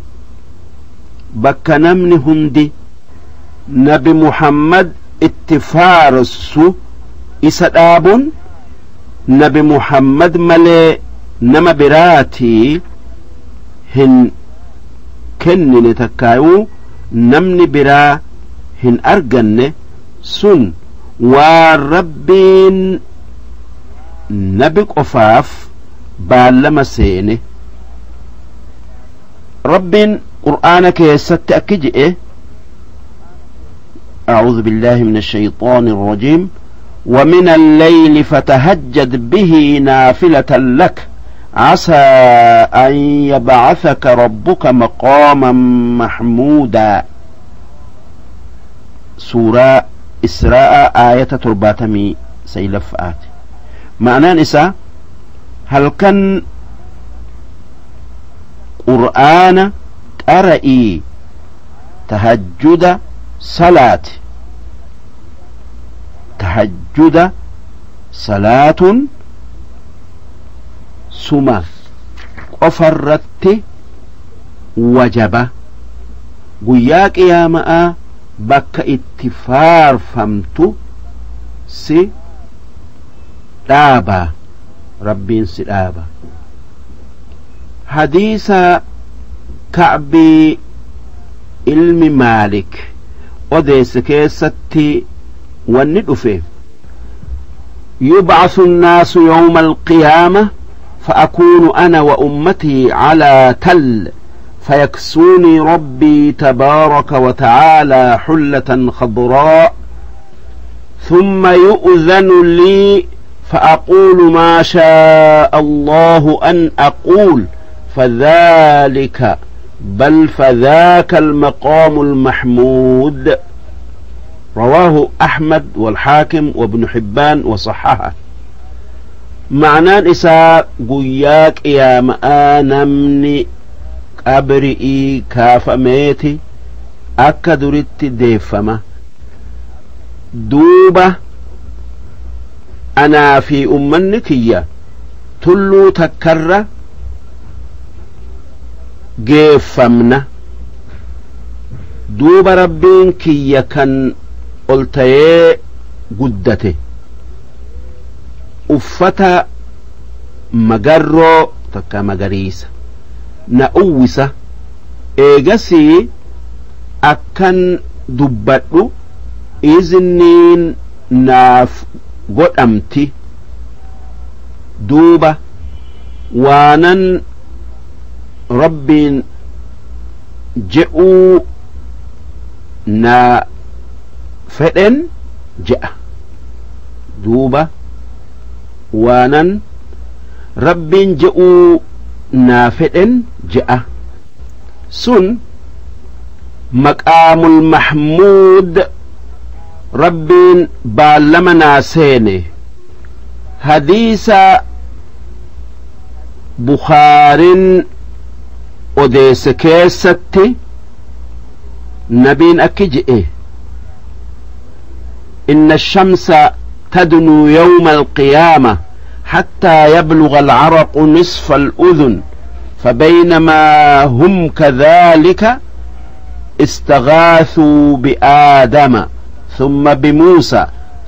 Speaker 1: bakka namni hundi Nabi Muhammad itti faarsu isa dhaabuun, Nabi Muhammad malee nama biraatii hin kennine, takkaayuu namni biraa hin arganne, sun waan Rabbiin nabi qofaaf baallama seene. Rabbiin Qur'aana keessatti akki je'e: أعوذ بالله من الشيطان الرجيم، ومن الليل فتهجد به نافلة لك عسى أن يبعثك ربك مقاما محمودا. سورة إسراء آية 79ffaa. Ma'anaan isaa halkan Qur'aana qara'ii tahajjuda salaati. Tahajjuda salaatuun suma qofarratti wajaba, guyyaa qiyaama'aa bakka itti faarfamtu si dhaaba, Rabbiin si dhaaba. Hadiisa Ka'bii ilmi Maalik odeesse keessatti wanni dhufe: يبعث الناس يوم القيامة فأكون أنا وأمتي على تل، فيكسوني ربي تبارك وتعالى حلة خضراء، ثم يؤذن لي فأقول ما شاء الله أن أقول، فذلك بل فذاك المقام المحمود. رواه أحمد والحاكم وابن حبان وصححه. Ma'anaan isaa guyyaa qiyaama'aa namni qabri'ii kaafameeti akka duritti deeffama. Duuba anaa fi ummanni kiyya tulluu takkarra geeffamna. Duuba Rabbiin kiyya kan ol tayee guddate uffata magarroo takka magariisa na uwwisa. Eegasii akkan dubbadhu izniin naaf godhamti. Duuba waanan Rabbiin je'uu na fedhen je'a. Duuba waanan Rabbiin je'uu naa fedhen je'a. Sun maqaamul mahmuud Rabbiin baallama naa seene. Hadiisa Bukaarin odeesse keessatti nabiin akki je'e: إن الشمس تدنو يوم القيامة حتى يبلغ العرق نصف الأذن، فبينما هم كذلك استغاثوا بآدم ثم بموسى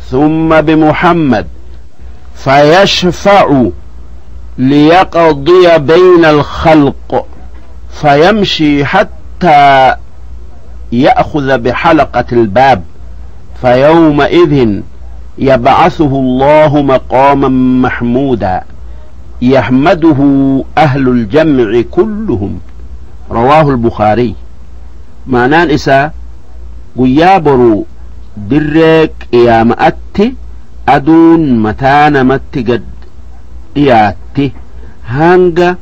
Speaker 1: ثم بمحمد، فيشفع ليقضي بين الخلق، فيمشي حتى يأخذ بحلقة الباب، فيومئذ يبعثه الله مقاما محمودا يحمده أهل الجمع كلهم. رواه البخاري. Ma'anaan isaa guyyaa boruu dirree qiyaama'atti aduun mataa namatti gad dhiyaatti, hanga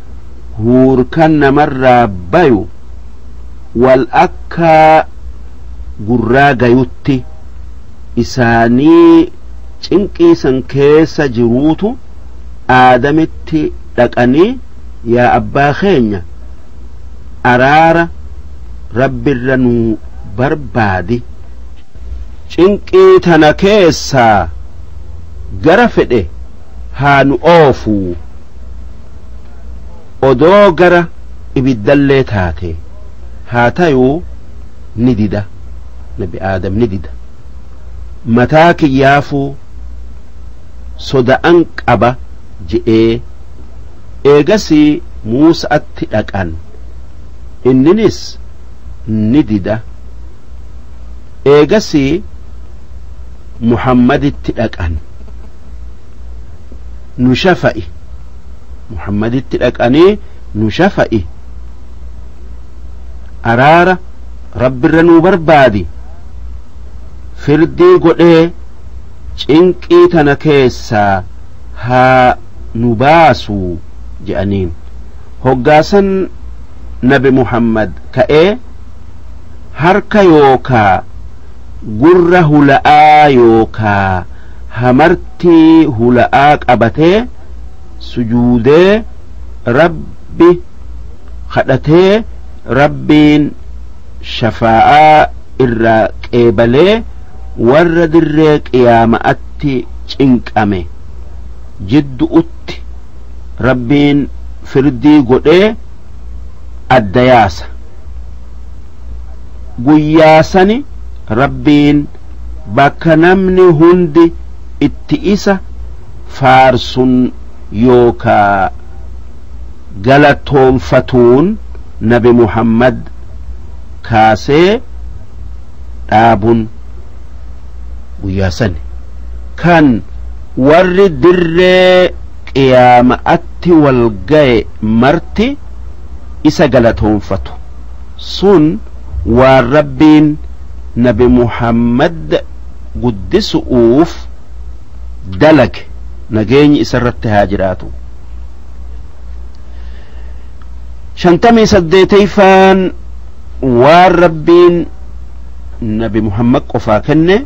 Speaker 1: huurkan namarraa bayu wal akka gurraa gayutti isaanii cinqiisan keessa jiruutu Aadamitti dhaqanii, "Yaa abbaa keenya, araara Rabbirra nuu barbaadi, cinqii tana keessaa gara fedhe haa nu oofuu, odoo gara ibiddallee taate haa tayuu." Ni dida, nabi Aadam ni dida. "Mataa kiyyaafuu soda'an qaba" je'ee. Eegasii Muusa'atti dhaqan, inninis ni dida. Eegasii Muhammaditti dhaqan, "Nu shafa'i." Muhammaditti dhaqanii, "Nu shafa'i, araara Rabbirra nuu barbaadi, firdii godhee cinqii tana keessaa haa nu baasuu" je'aniin. Hoggaasan nabi Muhammad ka'ee harka yookaa gurra hula'aa yookaa hamartii hula'aa qabatee sujuudee Rabbi kadhatee, Rabbiin shafaa'aa irraa qeebalee warra dirree qiyaama'atti cinqame jiddu'utti Rabbiin firdii godhee adda yaasa. Guyyaa sani Rabbiin bakka namni hundi itti isa faarsun yookaa galatoonfatuun Nabi Muhammad kaasee dhaabun guyyaa sani kan warri dirree qiyaama'atti wal gaye marti isa galatoonfatu sun waan Rabbiin Nabi Muhammad guddisu'uuf dalage nageenyi isarratti haa jiraatu. 58ffaan waan Rabbiin Nabi Muhammad qofaa kenne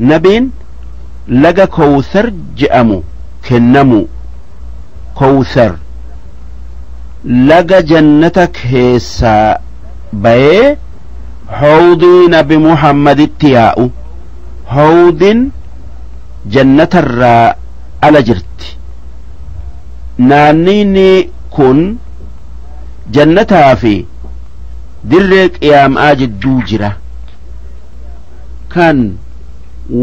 Speaker 1: nabiin laga Kowthar je'amu kennamu. Kowthar laga jannata keessaa bayee hawdii Nabi Muhammaditti yaa'u. Hawdin jannatarraa ala jirti. Naannini kun jannataa fi dirree qiyaamaa jidduu jira. Kan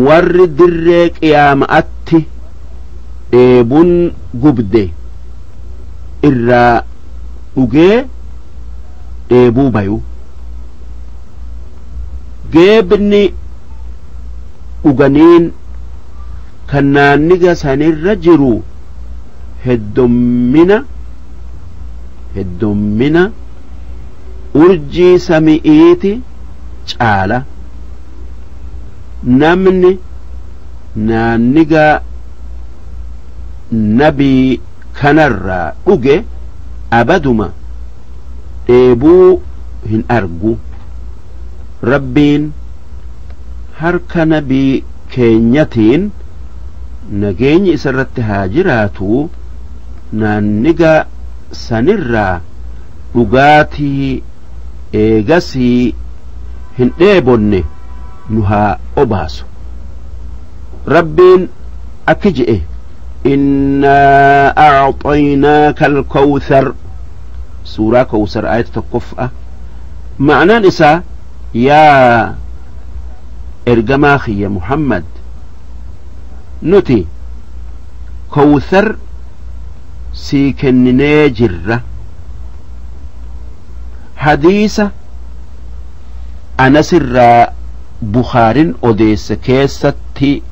Speaker 1: warri dirree qiyaamaatti dheebun gubde irraa dhugee dheebuu bayu. Geebni dhuganiin kan naanniga sanirra jiru heddummina urjii sami'iiti caala. Namni naanniga nabii kanarraa dhuge abaduma dheebuu hin argu. Rabbiin harka nabii keenyatiin nageenyi isarratti haa jiraatu naanniga sanirraa dhugaatii eegasii hin dheebonne nu haa obaasu. Rabbiin akki je'e innaa a'xaynaaka al-kawthar, suuraa Kawsar ayata 1ffaa. Ma'anaan isaa yaa ergamaa kiyya Muhammad nuti Kawthar sii kenninee jirra. Hadiisa Anasirraa Bukhaarin odeesse keessatti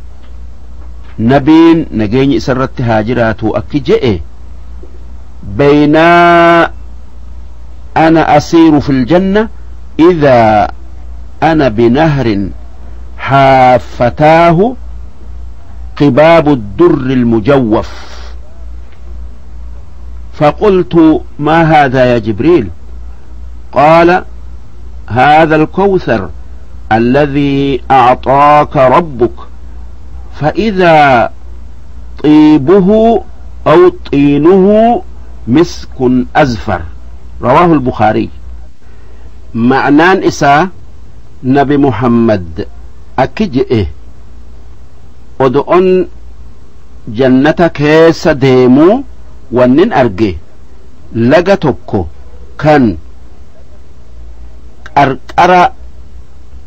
Speaker 1: nabiin nageenyi isarratti haa jiraatu akki je'e baynaa ana asiiru fil janna idhaa ana binahrin haafataahu qibaabu ad-durri al-mujawwaf فقلت ما هذا يا جبريل؟ قال هذا الكوثر الذي أعطاك ربك، فإذا طيبه أو طينه مسك أزفر. رواه البخاري. معنان إسا نبي محمد أكجئه ودؤن جنتك سديمو ونن أرجه لقتك كان qarqara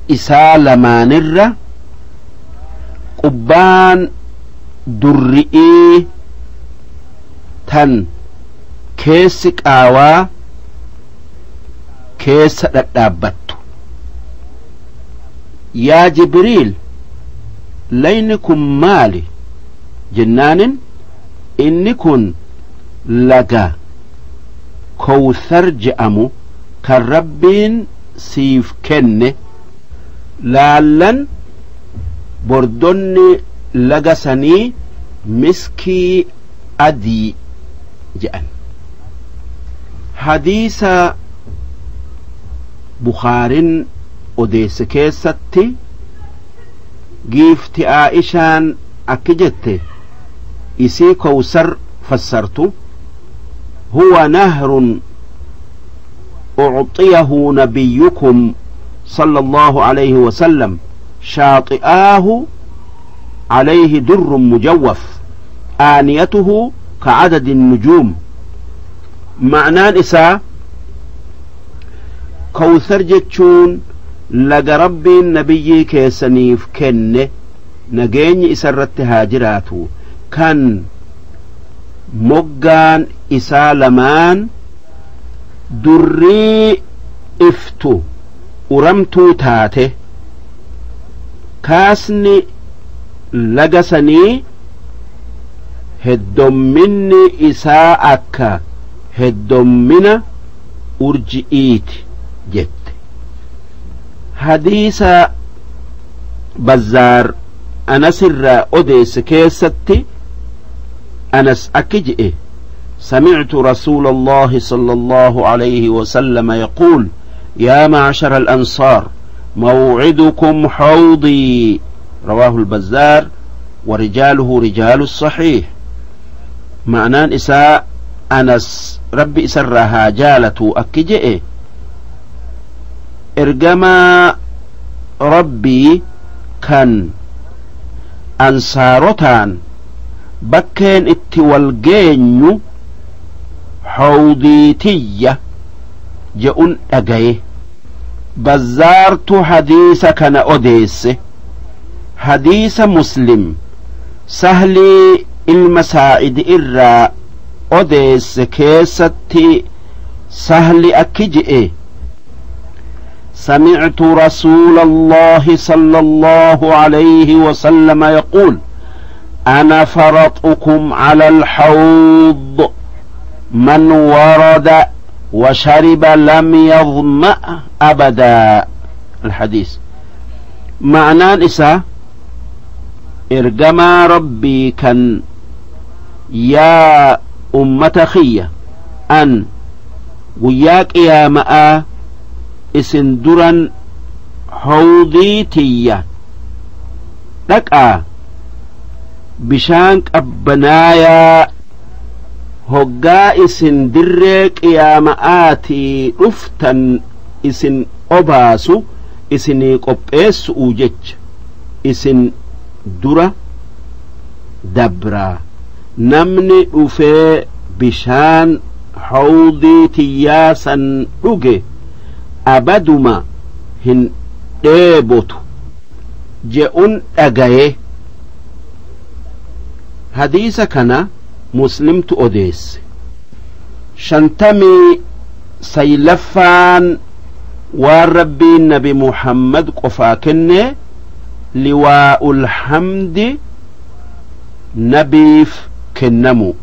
Speaker 1: isaa lamaanirra qubbaan durri'ii tan keessi qaawaa keessa dhadhaabbattu. Yaa Jibriil layni kun maali jennaanin inni kun laga Kowthar je'amu kan Rabbiin siif kenne. Laallan bordonni laga sanii miskii adii je'an. Hadiisa Bukhaarin odeesse keessatti giifti Aa'ishaan akki jette isii Kowsar fassartu huwa nahrun أعطيه نبيكم صلى الله عليه وسلم شاطئاه عليه در مجوف آنيته كعدد النجوم. معناه إساء كوثر جتشون لقى ربي النبي كيسنيف كنه نجيني إسرت هاجراته كان مقان isaa lamaan durrii iftu uramtuu taate. Kaasni laga sanii heddomminni isaa akka heddommina urji'iiti jette. Hadiisa Bazzaar Anasirraa odeesse keessatti Anas akki je'e: سمعت رسول الله صلى الله عليه وسلم يقول: يا معشر الأنصار، موعدكم حوضي. رواه البزار ورجاله رجال الصحيح. Ma'naan isaa Anas Rabbi isarraa haa jaalatu akki je'e: Ergamaa Rabbii kan ansaarotaan bakkeen itti wal geenyu hawdii tiyya je'un dhagaye. Bazzaartu hadiisa kana odeesse. Hadiisa Muslim Sahlii ilma Saa'id irraa odeesse keessatti Sahli akki je'e: سمعت رسول الله صلى الله عليه وسلم يقول: أنا فرطكم على الحوض، من ورد وشرب لم يظمأ أبدا. الحديث. Ma'naan isaa ergamaa Rabbii kan yaa ummata kiyya, an guyyaa qiyaama'aa isin duran hawdii tiyya dhaqaa, bishaan qabbanaayaa hoggaa isin dirree qiyaama'aatii dhuftan isin obaasu isinii qopheessu'u jecha isin dura dabraa, namni dhufee bishaan hawdii tiyyaa san dhuge abaduma hin dheebotu je'un dhagaye. Hadiisa kana Muslimtu odeesse. 59ffaan waan Rabbiin Nabi Muhammad qofaa kenne liwaa'ul hamdi nabiif kennamu.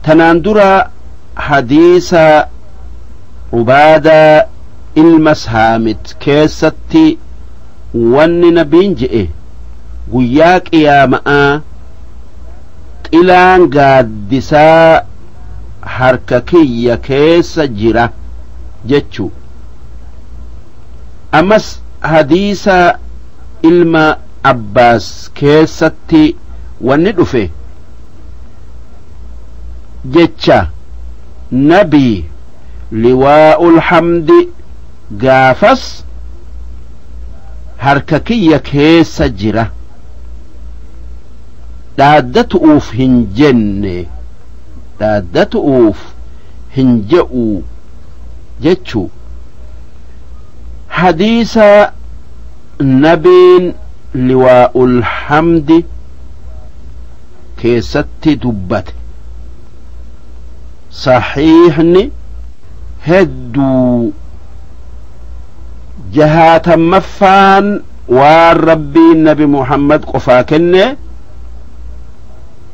Speaker 1: Tanaan dura hadiisa Ubaadaa ilma Saamit keessatti wanni nabiin je'e: guyyaa qiyaama'aa xilaan gaaddisaa harka kiyya keessa jira jechu. Ammas hadiisa ilma Abbaas keessatti wanni dhufe jecha nabii liwaa'ul hamdi gaafas harka kiyya keessa jira dhaaddatu'uuf hin jenne, dhaaddatu'uuf hin je'u jechu. Hadiisa nabiin liwaa'ul hamdi keessatti dubbate saxiixni hedduu. 60ffaan waan Rabbiin Nabi Muhammad qofaa kenne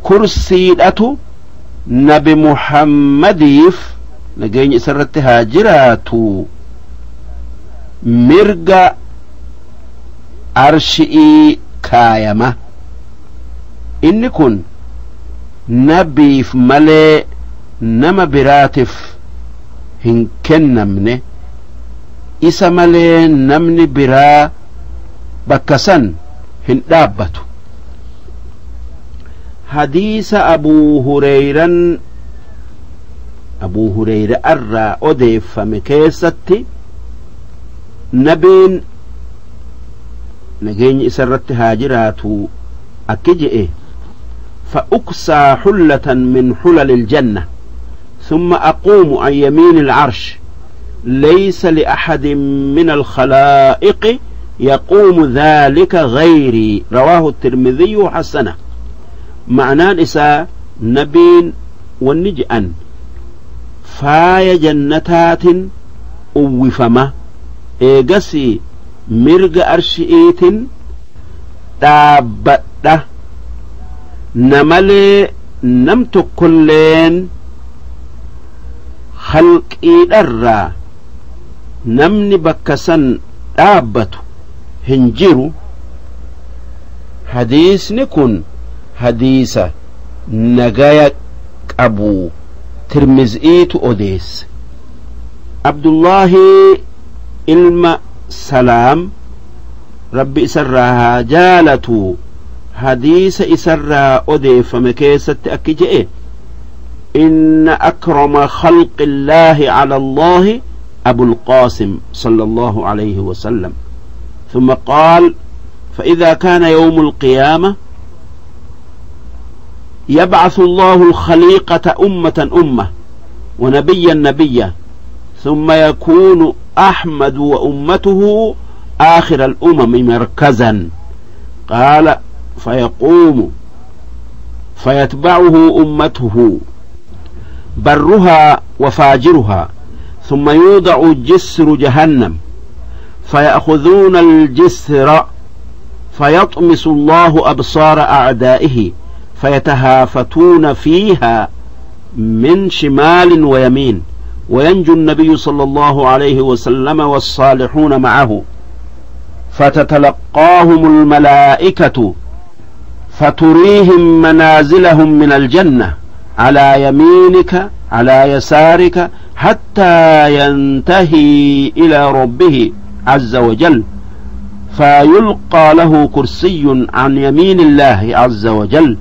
Speaker 1: kursiidhatu Nabi Muhammadiif, nageenya isarratti haa jiraatu, mirga arshi'ii kaayama. Inni kun nabiif malee nama biraatif hin kennamne, isa malee namni biraa bakka san hin dhaabbatu. Hadiisa Abuu Hureyran Abuu Hureyra irraa odeeffame keessatti nabiin, nageenyi isa irratti haa jiraatu, akki je'e: فأكسى حلة من حلل الجنة ثم أقوم عن يمين العرش، ليس لأحد من الخلائق يقوم ذلك غيري. رواه الترمذي وحسنه. Ma'naan isaa nabiin Wanni je'an faaya jannataatin uwwifama, eegasii mirga arshi'iitin dhaabbadha, namalee nam tokkolleen khalqiidharraa namni bakka san dhaabbatu hin jiru. Hadiisni kun hadiisa nagaya qabu, Tirmiz'iitu odeesse. Abdullaahi ilma Salaam, Rabbi isarraa haa jaalatu, hadiisa isarraa odeeffame keessatti akki je'e: إن أكرم خلق الله على الله أبو القاسم صلى الله عليه وسلم. ثم قال: فإذا كان يوم القيامة يبعث الله الخليقة أمة أمة ونبيا نبيا، ثم يكون أحمد وأمته آخر الأمم مركزا. قال: فيقوم فيتبعه أمته برها وفاجرها، ثم يوضع جسر جهنم فيأخذون الجسر، فيطمس الله أبصار أعدائه فيتهافتون فيها من شمال ويمين، وينجو النبي صلى الله عليه وسلم والصالحون معه، فتتلقاهم الملائكة فتريهم منازلهم من الجنة على يمينك على يسارك حتى ينتهي إلى ربه عز وجل، فيلقى له كرسي عن يمين الله عز وجل،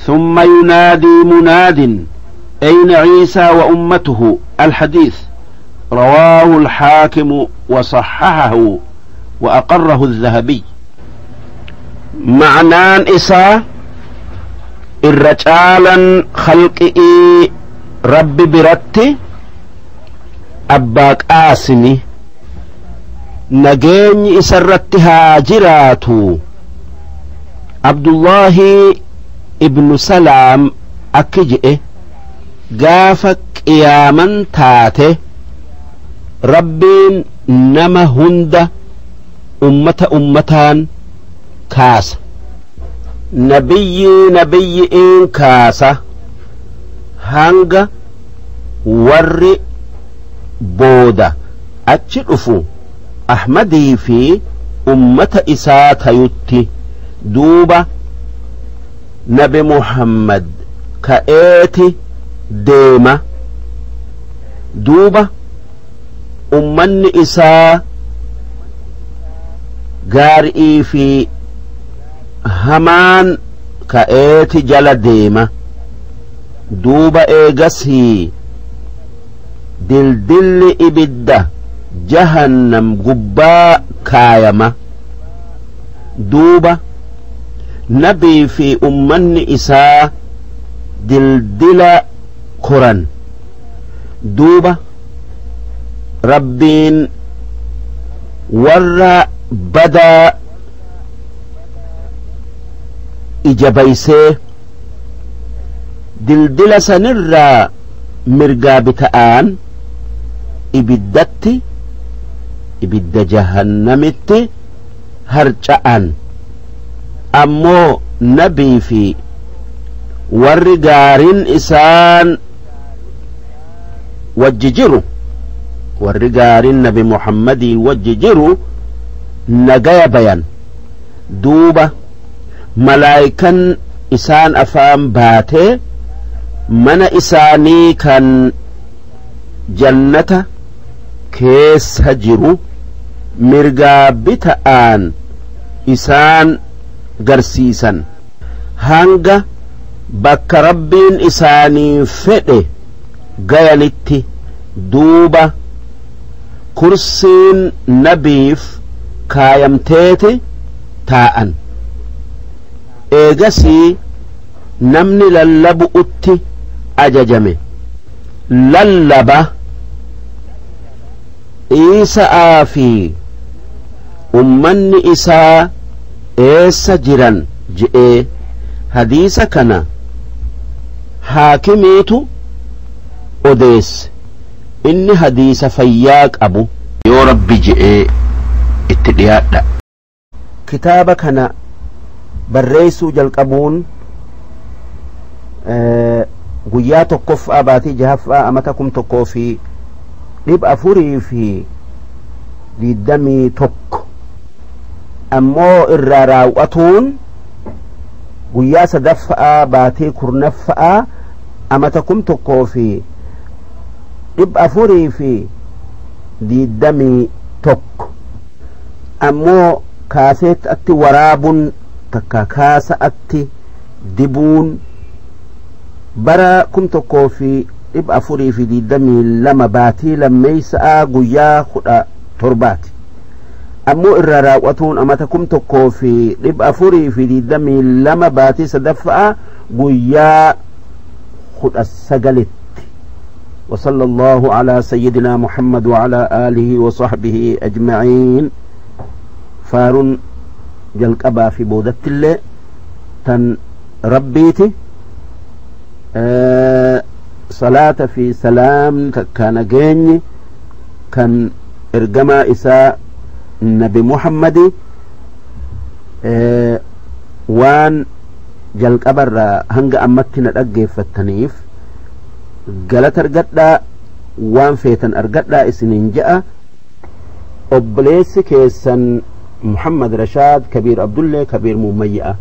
Speaker 1: ثم ينادي مناد: أين عيسى وأمته؟ الحديث رواه الحاكم وصححه وأقره الذهبي. معنان إساء الرجالا خلقئي ربي برتي أباك آسني نجيني إسرتها جراتو. عبد الله ابن سلام أكجئ gaafa qiyaaman taate Rabbiin nama hunda ummata ummataan kaasa, nabiyyi nabiyyiin kaasa, hanga warri booda achi dhufu Ahmadii fi ummata isaa tayutti. Duuba Nabi Muhammad ka'eeti deema, duuba ummanni isaa gaarii fi hamaan ka'eeti jala deema. Duuba eegasii dildilli ibidda jahannam gubbaa kaayama. Duuba nabii fi ummanni isaa dildila koran. Duuba Rabbiin warra badaa ija baysee dildila sanirraa mirgaa bita'aan ibiddatti ibidda jahannamitti harca'an. Ammoo nabii fi warri gaariin isaan wajji jiru, warri gaariin Nabi Muhammadii wajji jiru nagaya bayan. Duuba malaayikan isaan afaan baatee mana isaanii kan jannata keessa jiru mirgaa bita'aan isaan garsiisan, hanga bakka Rabbiin isaanii fedhe gayanitti. Duuba kursiin nabiif kaayamteeti taa'an. Eegasii namni lallabu'utti ajajame lallaba Iisa'aa fi ummanni isaa eessa jiran je'ee. Hadiisa kana Haakimiitu odeesse. Inni hadiisa fayyaa qabu. Yoo Rabbi je'ee itti dhiyaadha. Kitaaba kana barreessuu jalqabuun guyyaa 1ffaa baatii 6ffaa amata 1421, ammoo irraa raawwatuun guyyaa 3ffaa baatii 10ffaa amata 1421. Ammoo kaaseet atti waraabuun takka kaasa atti dibuun bara 1422 baatii 2ffaa guyyaa 17ti. Ammoo irraa raawwatuun amata 1422 baatii 3ffaa guyyaa 19tti. وصلى الله على سيدنا محمد وعلى آله وصحبه أجمعين. فارون جلقبا في بودت الله تن ربيتي صلاة في سلام كان جيني كان إرجما إساء النبي محمد وان جلقبر هنگ أمتنا الأجي فالتنيف galata argadhaa, waan feetan argadhaa isiniin je'a obboleessi keessan Muhammad Rashaad Kabiir Abdullee Kabiir Muummayya'a.